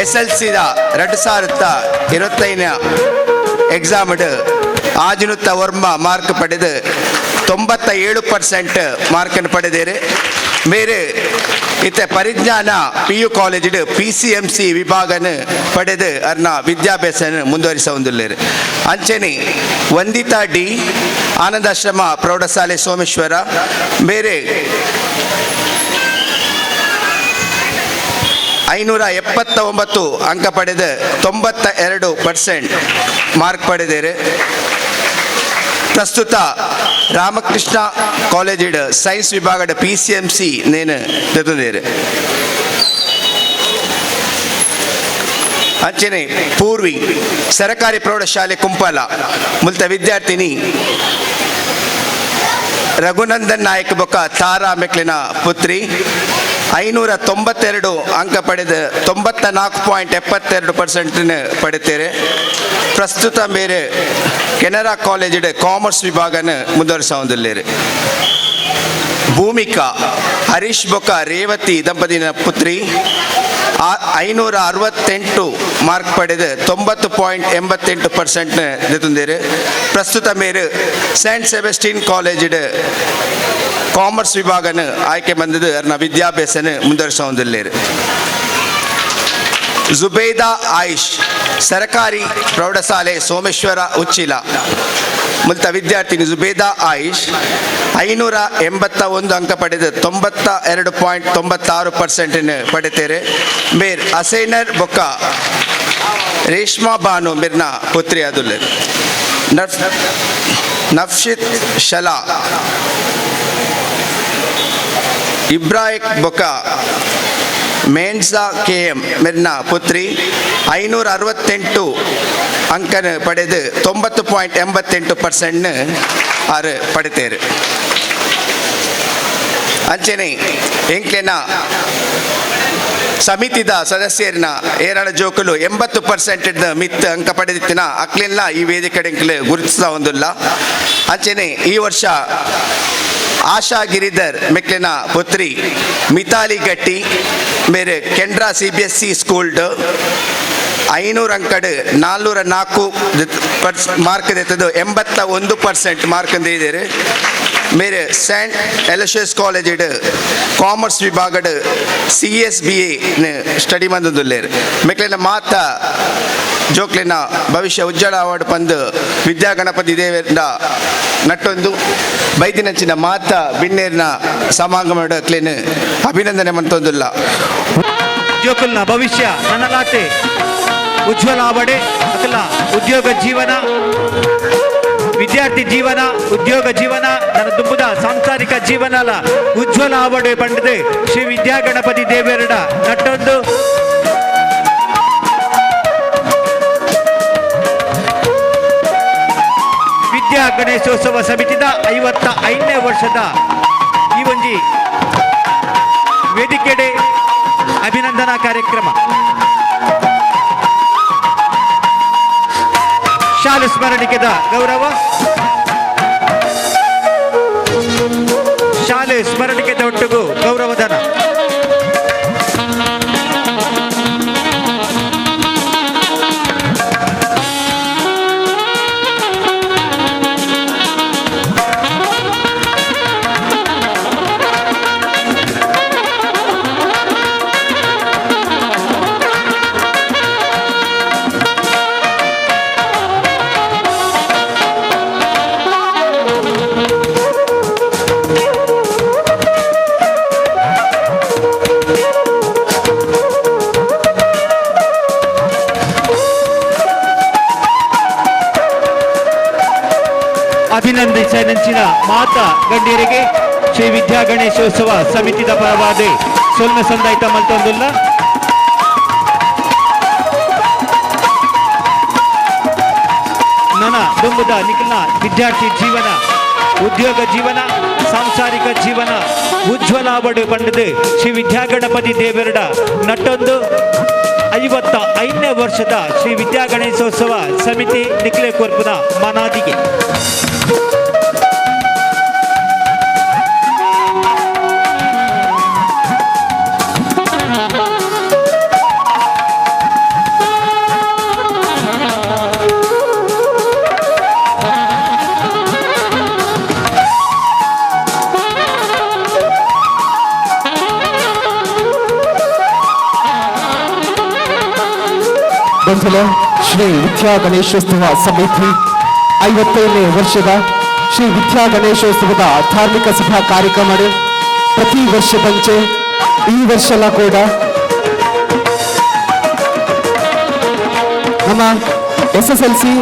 [SPEAKER 8] ಎಸ್ ಎಲ್ ಸಿದ 2025 ಎಕ್ಸಾಮ್ಡ್ ಆಜಿನುತ್ತ ವರ್ಮ ಮಾರ್ಕ್ ಪಡೆದು 97% ಮಾರ್ಕನ್ನು ಪಡೆದಿರಿ. ಮೇರೆ ಇತ್ತ ಪರಿಜ್ಞಾನ P U college P C M C ವಿಭಾಗನ ಪಡೆದು ಅರ್ನ ವಿದ್ಯಾಭ್ಯಾಸನ ಮುಂದುವರಿಸ ಹೊಂದಿಲ್ಲೇರು. ಅಂಚನೆ ವಂದಿತಾ ಡಿ, ಆನಂದಾಶ್ರಮ ಪ್ರೌಢಶಾಲೆ ಸೋಮೇಶ್ವರ, ಬೇರೆ 579 ಅಂಕ ಪಡೆದು 92% ಮಾರ್ಕ್ ಪಡೆದಿರು. ಪ್ರಸ್ತುತ ರಾಮಕೃಷ್ಣ ಕಾಲೇಜಿಡ್ ಸೈನ್ಸ್ ವಿಭಾಗದ P C M C ನೇನು ತೆಗೆದಿರು. ಅಂಚನೆ ಪೂರ್ವಿ, ಸರಕಾರಿ ಪ್ರೌಢಶಾಲೆ ಕುಂಪಲ ಮುಲ್ತ ವಿದ್ಯಾರ್ಥಿನಿ, ರಘುನಂದನ್ ನಾಯಕ್ ಬೊಕ್ಕ ತಾರಾ ಮೆಕ್ಲಿನ ಪುತ್ರಿ, 592 ಅಂಕ ಪಡೆದು 94.72% ಪಡೆಯುತ್ತಾರೆ. ಪ್ರಸ್ತುತ ಮೇರೆ ಕೆನರಾ ಕಾಲೇಜಿಡ್ ಕಾಮರ್ಸ್ ವಿಭಾಗನ ಮುಂದುವರಿಸ ಹೊಂದಿಲ್ಲೇರು. ಭೂಮಿಕಾ, ಹರೀಶ್ ಬೊಕ್ಕ ರೇವತಿ ದಂಪತಿನ ಪುತ್ರಿ, 568 ಮಾರ್ಕ್ ಪಡೆದು 90.88% ದೆತೊಂದೆರ್. ಪ್ರಸ್ತುತ ಮೇರು ಸೈಂಟ್ ಸೆಬೆಸ್ಟಿನ್ ಕಾಲೇಜಿಡ್ ಕಾಮರ್ಸ್ ವಿಭಾಗನ ಆಯ್ಕೆ ಬಂದದ್ದು ಅರ್ನ ವಿದ್ಯಾಭ್ಯಾಸನ ಮುಂದುವರಿಸೊಂದುಲ್ಲೆರ್. ಜುಬೇದಾ ಆಯಿಷ್, ಸರಕಾರಿ ಪ್ರೌಢಶಾಲೆ ಸೋಮೇಶ್ವರ ಉಚ್ಚಿಲ ಮುಲ್ತ ವಿದ್ಯಾರ್ಥಿನಿ ಜುಬೇದಾ ಆಯಿಷ್ 581 ಅಂಕ ಪಡೆದು 92.96% ಪಡೆತೇರೆ. ಮೇರ್ ಅಸೈನರ್ ಬೊಕ್ಕ ರೇಷ್ಮಾ ಬಾನು ಮಿರ್ನ ಪುತ್ರಿ ಅದುಲ್ಲೆರ್. ನಫ್ಶಿತ್ ಶಲಾ ಇಬ್ರಾಹಿಕ್ ಬೊಕ್ಕ ಮೇನ್ಸಾ ಕೆ ಎಂ ಮಿರ್ನ ಪುತ್ರಿ 568 ಅಂಕನ ಪಡೆದು 90.88% ಆರು ಪಡೆತೇರು. ಅಂಚನೆ ಎಂಕ್ಲೆನ ಸಮಿತಿದ ಸದಸ್ಯರಿನ ಏರಳ ಜೋಕುಲು 80% ಮಿತ್ ಅಂಕ ಪಡೆದಿತ್ತಿನ ಅಕ್ಲೆಲ್ಲ ಈ ವೇದಿಕೆ ಎಂಕ್ಲೆ ಗುರುತಿಸ್ತಾ ಒಂದುಲ್ಲ. ಅಂಚನೆ ಈ ವರ್ಷ ಆಶಾ ಗಿರಿಧರ್ ಮೆಕ್ಲೆನ ಪುತ್ರಿ ಮಿತಾಲಿ ಗಟ್ಟಿ ಮೇರೆ ಕೆಂಡ್ರಾ ಸಿಬಿಎಸ್ಇ ಸ್ಕೂಲ್ಡ್ 500 ಅಂಕಡ್ 404 ಮಾರ್ಕ್ ದೆತ್ತದು 81% ಮಾರ್ಕ್ ಅಂತ ಇದ್ದಾರೆ. ಮೇರೆ ಸೈಂಟ್ ಎಲೋಷಿಯಸ್ ಕಾಲೇಜಿಡ್ ಕಾಮರ್ಸ್ ವಿಭಾಗಡ್ ಸಿಎಸ್ಬಿಎ ಸ್ಟಡಿ ಮಂದೊಂದುಲ್ಲೆರ್. ಮೆಕ್ಲೆನ ಮಾತ ಜೋಕ್ಲೆನ ಭವಿಷ್ಯ ಉಜ್ವಲ ಅವಾರ್ಡ್ ಪಂದು ವಿದ್ಯಾಗಣಪತಿ ದೇವರ ನಟ್ಟೊಂದು ಬೈದಿನಂಚಿನ ಮಾತ ಬಿನ್ನೇರಿನ ಸಮಾಗಮ ಕ್ಲೇನ್ ಅಭಿನಂದನೆ ಮಂತೊಂದುಲ್ಲ.
[SPEAKER 1] ಜೋಕುಲ್ನ ಭವಿಷ್ಯ ನನಲಾತೆ ಉಜ್ವಲ ಆವಡೆ, ಅಕಲ ಉದ್ಯೋಗ ಜೀವನ, ವಿದ್ಯಾರ್ಥಿ ಜೀವನ, ಉದ್ಯೋಗ ಜೀವನ, ನನ್ನ ದುಂಬುದ ಸಾಂಸಾರಿಕ ಜೀವನಲ ಉಜ್ವಲ ಆವಡೆ ಪಂಡದೆ ಶ್ರೀ ವಿದ್ಯಾಗಣಪತಿ ದೇವರಡ ನಟ್ಟೊಂದು. ವಿದ್ಯಾ ಗಣೇಶೋತ್ಸವ ಸಮಿತಿದ 55ನೇ ವರ್ಷದ ಈ ಒಂಜಿ ವೇದಿಕೆಡೆ ಅಭಿನಂದನಾ ಕಾರ್ಯಕ್ರಮ. ಶಾಲು ಸ್ಮರಣಿಕೆದ ಗೌರವ, ಶಾಲೆ ಸ್ಮರಣಿಕೆದ ಒಟ್ಟಿಗೂ ಗೌರವಧನ. ಅಭಿನಂದಿಸಿದ ಮಾತಾ ಗಣ್ಯರಿಗೆ ಶ್ರೀ ವಿದ್ಯಾ ಗಣೇಶೋತ್ಸವ ಸಮಿತಿದ ಪರವಾದ ಸೊಲ್ಮೆ ಸಂದಾಯ್ತ ಮಲ್ತೊಂದುಲ್ಲ. ನನ ದುಂಬುದ ನಿಖಿಲ್ನ ವಿದ್ಯಾರ್ಥಿ ಜೀವನ, ಉದ್ಯೋಗ ಜೀವನ, ಸಾಂಸಾರಿಕ ಜೀವನ ಉಜ್ವಲ ಆವಡು ಪಂಡದು ಶ್ರೀ ವಿದ್ಯಾಗಣಪತಿ ದೇವರಡ ನಟ್ಟೊಂದು 55ನೇ ವರ್ಷದ ಶ್ರೀ ವಿದ್ಯಾ ಗಣೇಶೋತ್ಸವ ಸಮಿತಿ ನಿಖಿಲೆ ಕೊರ್ಪುನ ಮನಾದಿಗೆ.
[SPEAKER 3] ಬಂಧುಲ ಶ್ರೀ ವಿದ್ಯಾ ಗಣೇಶೋತ್ಸವ ಸಮಿತಿ 57ನೇ ವರ್ಷದ ಶ್ರೀ ವಿದ್ಯಾ ಗಣೇಶೋತ್ಸವದ ಧಾರ್ಮಿಕ ಸಭಾ ಕಾರ್ಯಕ್ರಮ ಪ್ರತಿ ವರ್ಷದಂತೆ ಈ ವರ್ಷಲ ಕೂಡ ನಮ್ಮ ಎಸ್ಎಸ್ಎಲ್ಸಿ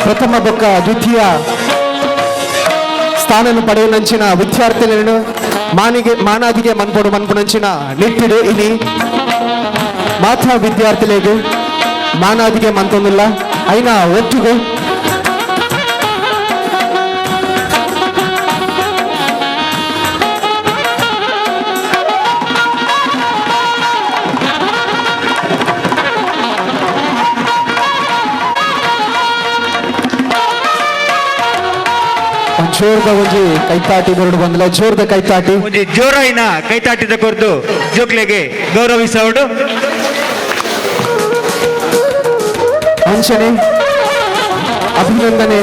[SPEAKER 3] ಪ್ರಥಮ ಬೊಕ್ಕ ದ್ವಿತೀಯ ಸ್ಥಾನನ್ನು ಪಡೆಯುವಂಚಿನ ವಿದ್ಯಾರ್ಥಿಗಳನ್ನು ಮಾನಿಗೆ ಮಾನಾದಿಗೆ ಮನ್ಪೊಡು ಮನ್ಪುನಂಚಿನ ನಿಟ್ಟಿಡು ಇನಿ ಮಾತಾ ವಿದ್ಯಾರ್ಥಿಗಳಿಗೆ ಮಾನಾದಿಗೆ ಮಂತೊಂದುಲ್ಲ ಐನ ಒಟ್ಟಿಗೆ ಜೋರದ ಒಂಜಿ ಕೈತಾಟಿ ಬರಡು ಬಂದಲ ಜೋರದ ಕೈತಾಟಿ
[SPEAKER 1] ಒಂಜಿ ಜೋರಾಯಿನ ಕೈತಾಟಿದ ಕೊರ್ದು ಜೋಕ್ಲೆಗೆ ಗೌರವಿಸೋಡು.
[SPEAKER 3] ಅಂಚನೆ ಅಭಿನಂದನೆ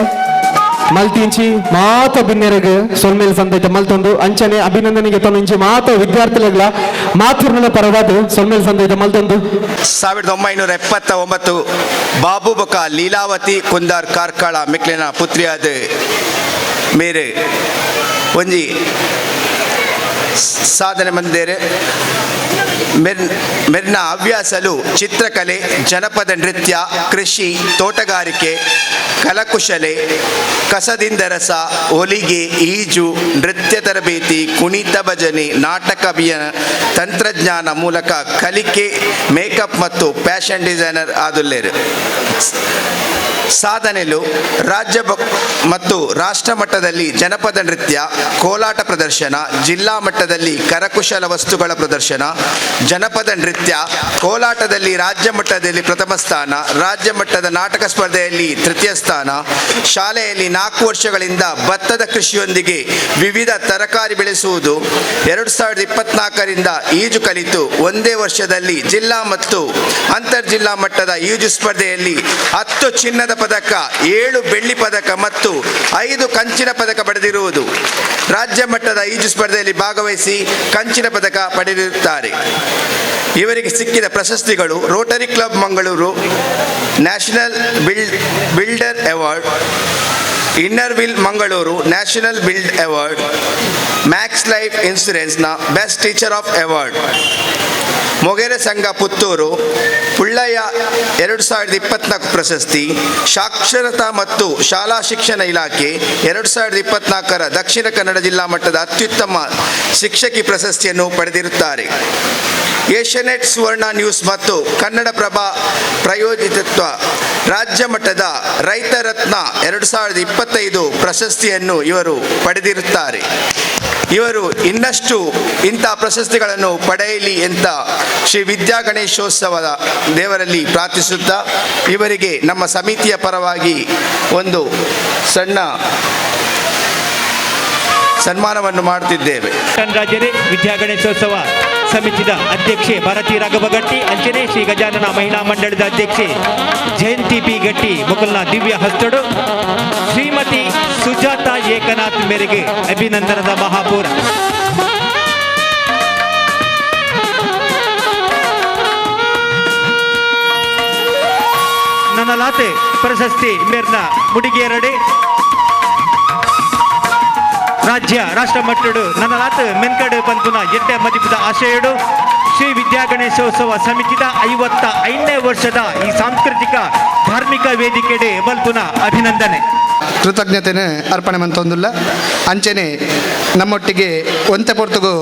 [SPEAKER 3] ಮಲ್ತಿಂಚಿ ಮಾತ ಬಿನ್ನೆರಗ್ ಸೊಲ್ಮೇಲ್ ಸಂದೈತ ಮಲ್ತೊಂದು ಅಂಚನೆ ಅಭಿನಂದನೆಗೆ ತೊಂದಿಂಚಿ ಮಾತ ವಿದ್ಯಾರ್ಥಿಗಳ ಮಾತೃನ ಪರವಾದ ಸೊಲ್ಮೇಲ್ ಸಂದೈತ ಮಲ್ತೊಂದು.
[SPEAKER 8] 1979 ಬಾಬು ಬೊಕ ಲೀಲಾವತಿ ಕುಂದಾರ್ ಕಾರ್ಕಳ ಮಿಕ್ಲಿನ ಪುತ್ರಿಯಾದ ಮೇರೆ ಒಂಜಿ ಸಾಧನೆ ಮಂದೇರೆ. ಮೆರ್ನ ಹವ್ಯಾಸಲು ಚಿತ್ರಕಲೆ, ಜನಪದ ನೃತ್ಯ, ಕೃಷಿ, ತೋಟಗಾರಿಕೆ, ಕಲಕುಶಲೆ, ಕಸದಿಂದ ರಸ, ಹೊಲಿಗೆ, ಈಜು, ನೃತ್ಯ ತರಬೇತಿ, ಕುಣಿತ ಭಜನೆ, ನಾಟಕ ಅಭಿನಯ, ತಂತ್ರಜ್ಞಾನ ಮೂಲಕ ಕಲಿಕೆ, ಮೇಕಪ್ ಮತ್ತು ಫ್ಯಾಷನ್ ಡಿಸೈನರ್ ಆದುಲ್ಲೇರು. ಸಾಧನೆಲು ರಾಜ್ಯ ಮತ್ತು ರಾಷ್ಟ್ರ ಮಟ್ಟದಲ್ಲಿ ಜನಪದ ನೃತ್ಯ, ಕೋಲಾಟ ಪ್ರದರ್ಶನ, ಜಿಲ್ಲಾ ಮಟ್ಟದಲ್ಲಿ ಕರಕುಶಲ ವಸ್ತುಗಳ ಪ್ರದರ್ಶನ, ಜನಪದ ನೃತ್ಯ, ಕೋಲಾಟದಲ್ಲಿ ರಾಜ್ಯ ಮಟ್ಟದಲ್ಲಿ ಪ್ರಥಮ ಸ್ಥಾನ, ರಾಜ್ಯ ಮಟ್ಟದ ನಾಟಕ ಸ್ಪರ್ಧೆಯಲ್ಲಿ ತೃತೀಯ ಸ್ಥಾನ. ಶಾಲೆಯಲ್ಲಿ 4 ವರ್ಷಗಳಿಂದ ಭತ್ತದ ಕೃಷಿಯೊಂದಿಗೆ ವಿವಿಧ ತರಕಾರಿ ಬೆಳೆಸುವುದು. 2024ರಿಂದ ಈಜು ಕಲಿತು ಒಂದೇ ವರ್ಷದಲ್ಲಿ ಜಿಲ್ಲಾ ಮತ್ತು ಅಂತರ್ಜಿಲ್ಲಾ ಮಟ್ಟದ ಈಜು ಸ್ಪರ್ಧೆಯಲ್ಲಿ 10 ಚಿನ್ನದ ಪದಕ, 7 ಬೆಳ್ಳಿ ಪದಕ ಮತ್ತು 5 ಕಂಚಿನ ಪದಕ ಪಡೆದಿರುವುದು. ರಾಜ್ಯ ಮಟ್ಟದ ಈಜು ಸ್ಪರ್ಧೆಯಲ್ಲಿ ಭಾಗವಹಿಸಿ ಕಂಚಿನ ಪದಕ ಪಡೆದಿರುತ್ತಾರೆ. ಇವರಿಗೆ ಸಿಕ್ಕಿದ ಪ್ರಶಸ್ತಿಗಳು Rotary Club Mangaluru national builder award, Inner Wheel Mangaluru national build award, Max Life ಇನ್ಶೂರೆನ್ಸ್ನ best teacher of award, Mogere ಸಂಘ ಪುತ್ತೂರು ಪುಳ್ಳಯ್ಯ 2024 ಪ್ರಶಸ್ತಿ, ಸಾಕ್ಷರತಾ ಮತ್ತು ಶಾಲಾ ಶಿಕ್ಷಣ ಇಲಾಖೆ 2024ರ ದಕ್ಷಿಣ ಕನ್ನಡ ಜಿಲ್ಲಾ ಮಟ್ಟದ ಅತ್ಯುತ್ತಮ ಶಿಕ್ಷಕಿ ಪ್ರಶಸ್ತಿಯನ್ನು ಪಡೆದಿರುತ್ತಾರೆ. ಏಷ್ಯಾನೆಟ್ ಸುವರ್ಣ ನ್ಯೂಸ್ ಮತ್ತು ಕನ್ನಡ ಪ್ರಭಾ ಪ್ರಾಯೋಜಿತತ್ವ ರಾಜ್ಯ ಮಟ್ಟದ ರೈತ ರತ್ನ 2025 ಪ್ರಶಸ್ತಿಯನ್ನು ಇವರು ಪಡೆದಿರುತ್ತಾರೆ. ಇವರು ಇನ್ನಷ್ಟು ಇಂಥ ಪ್ರಶಸ್ತಿಗಳನ್ನು ಪಡೆಯಲಿ ಅಂತ ಶ್ರೀ ವಿದ್ಯಾ ಗಣೇಶೋತ್ಸವದ ದೇವರಲ್ಲಿ ಪ್ರಾರ್ಥಿಸುತ್ತಾ ಇವರಿಗೆ ನಮ್ಮ ಸಮಿತಿಯ ಪರವಾಗಿ ಒಂದು ಸಣ್ಣ ಸನ್ಮಾನವನ್ನು ಮಾಡುತ್ತಿದ್ದೇವೆ.
[SPEAKER 1] ರಾಜ್ಯರೇ ವಿದ್ಯಾ ಗಣೇಶೋತ್ಸವ ಸಮಿತಿದ ಅಧ್ಯಕ್ಷೆ ಭಾರತಿ ರಾಘವ ಗಟ್ಟಿ, ಅಂಚನೆ ಶ್ರೀ ಗಜಾನನ ಮಹಿಳಾ ಮಂಡಳದ ಅಧ್ಯಕ್ಷೆ ಜಯಂತಿ ಪಿ ಗಟ್ಟಿ ಮುಕಲ್ನ ದಿವ್ಯ ಹಸ್ತಡು ಶ್ರೀಮತಿ ಸುಜಾತ ಏಕನಾಥ್ ಮೇರೆಗೆ ಅಭಿನಂದನದ ಮಹಾಪೂರ. ನನ್ನ ಲಾತೆ ಪ್ರಶಸ್ತಿ ಮೇರ್ನ ಮುಡಿಗೇರಡೆ ರಾಜ್ಯ ರಾಷ್ಟ್ರ ಮಟ್ಟಡು ನನ್ನ ಲಾತ್ ಮೆನ್ಕಡು ಪಂಪುನ ಎಡ್ಡೆ ಮದಿಪದ ಆಶಯಡು ಶ್ರೀ ವಿದ್ಯಾ ಗಣೇಶೋತ್ಸವ ಸಮಿತಿದ 55ನೇ ವರ್ಷದ ಈ ಸಾಂಸ್ಕೃತಿಕ ಧಾರ್ಮಿಕ ವೇದಿಕೆಡೆ ಮಲ್ಪುನ ಅಭಿನಂದನೆ.
[SPEAKER 9] ಕೃತಜ್ಞತೆನೆ ಅರ್ಪಣೆ ಮಂತೊಂದುಲ್ಲ. ಅಂಚೆನೆ ನಮ್ಮೊಟ್ಟಿಗೆ ಒಂತೆ ಪೊರ್ತುಗು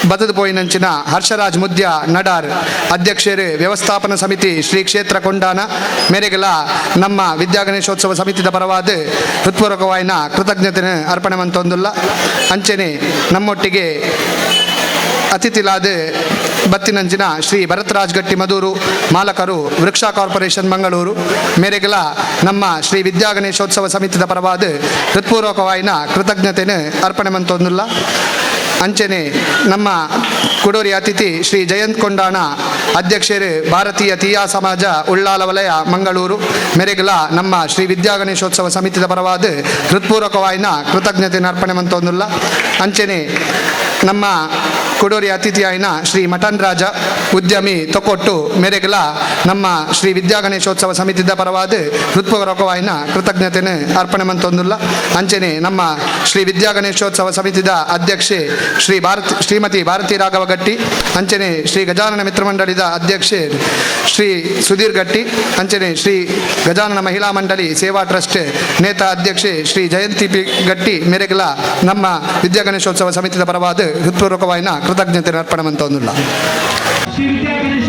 [SPEAKER 9] ಬದದು ಪೋಯಿನಂಚಿನ ಹರ್ಷರಾಜ್ ಮುದ್ಯ ನಡಾರ್ ಅಧ್ಯಕ್ಷರು ವ್ಯವಸ್ಥಾಪನಾ ಸಮಿತಿ ಶ್ರೀ ಕ್ಷೇತ್ರ ಕೊಂಡಾನ ಮೇರೆಗೆಲ್ಲ ನಮ್ಮ ವಿದ್ಯಾಗಣೇಶೋತ್ಸವ ಸಮಿತಿದ ಪರವಾದ ಹೃತ್ಪೂರ್ವಕವಾಯಿನ ಕೃತಜ್ಞತೆನ ಅರ್ಪಣೆ ಮಂತೊಂದುಲ್ಲ. ಅಂಚೆನೆ ನಮ್ಮೊಟ್ಟಿಗೆ ಅತಿಥಿಲಾದ ಬತ್ತಿನಂಚಿನ ಶ್ರೀ ಭರತರಾಜ್ ಗಟ್ಟಿ ಮಧೂರು ಮಾಲಕರು ವೃಕ್ಷ ಕಾರ್ಪೊರೇಷನ್ ಮಂಗಳೂರು ಮೇರೆಗೆಲ್ಲ ನಮ್ಮ ಶ್ರೀ ವಿದ್ಯಾಗಣೇಶೋತ್ಸವ ಸಮಿತಿದ ಪರವಾದ ಹೃತ್ಪೂರ್ವಕವಾಯಿನ ಕೃತಜ್ಞತೆನ ಅರ್ಪಣೆ ಮಂತೊಂದುಲ್ಲ. ಅಂಚೆನೆ ನಮ್ಮ ಕುಡೋರಿ ಅತಿಥಿ ಶ್ರೀ ಜಯಂತ್ ಕೊಂಡಾಣ ಅಧ್ಯಕ್ಷರು ಭಾರತೀಯ ತೀಯಾ ಸಮಾಜ ಉಳ್ಳಾಲ ವಲಯ ಮಂಗಳೂರು ಮೇರೆಗೆಲ್ಲ ನಮ್ಮ ಶ್ರೀ ವಿದ್ಯಾಗಣೇಶೋತ್ಸವ ಸಮಿತಿದ ಪರವಾದ ಹೃತ್ಪೂರ್ವಕವಾಯಿನ ಕೃತಜ್ಞತೆನ ಅರ್ಪಣೆ ಮಂತೊಂದುಲ್ಲ. ಅಂಚೆನೆ ನಮ್ಮ ಕುಡೋರಿ ಅತಿಥಿಯಾಯಿನ ಶ್ರೀ ಮಠನ್ ರಾಜ ಉದ್ಯಮಿ ತೊಕೊಟ್ಟು ಮೇರೆಗೆಲ್ಲ ನಮ್ಮ ಶ್ರೀ ವಿದ್ಯಾಗಣೇಶೋತ್ಸವ ಸಮಿತಿದ ಪರವಾದ ಹೃತ್ಪೂರ್ವಕವಾಯಿನ ಕೃತಜ್ಞತೆನ ಅರ್ಪಣೆ ಮಂತೊಂದುಲ್ಲ. ಅಂಚೆನೆ ನಮ್ಮ ಶ್ರೀ ವಿದ್ಯಾಗಣೇಶೋತ್ಸವ ಸಮಿತಿದ ಅಧ್ಯಕ್ಷೆ ಶ್ರೀಮತಿ ಭಾರತಿ ರಾಘವ ಗಟ್ಟಿ, ಅಂಚೆನೆ ಶ್ರೀ ಗಜಾನನ ಮಿತ್ರಮಂಡಳಿದ ಅಧ್ಯಕ್ಷೆ ಶ್ರೀ ಸುಧೀರ್ ಗಟ್ಟಿ, ಅಂಚೆನೆ ಶ್ರೀ ಗಜಾನನ ಮಹಿಳಾ ಮಂಡಳಿ ಸೇವಾ ಟ್ರಸ್ಟ್ ನೇತಾ ಅಧ್ಯಕ್ಷೆ ಶ್ರೀ ಜಯಂತಿ ಪಿ ಗಟ್ಟಿ ಮೇರೆಗೆಲ್ಲ ನಮ್ಮ ವಿದ್ಯಾಗಣೇಶೋತ್ಸವ ಸಮಿತಿದ ಪರವಾದ ಹೃತ್ಪೂರ್ವಕವಾಯಿನ ಕೃತಜ್ಞತೆ ಅರ್ಪಣೆ ಮಂತೊಂದುಲ್ಲ.
[SPEAKER 1] ಶ್ರೀ ವಿದ್ಯಾಗಣೇಶ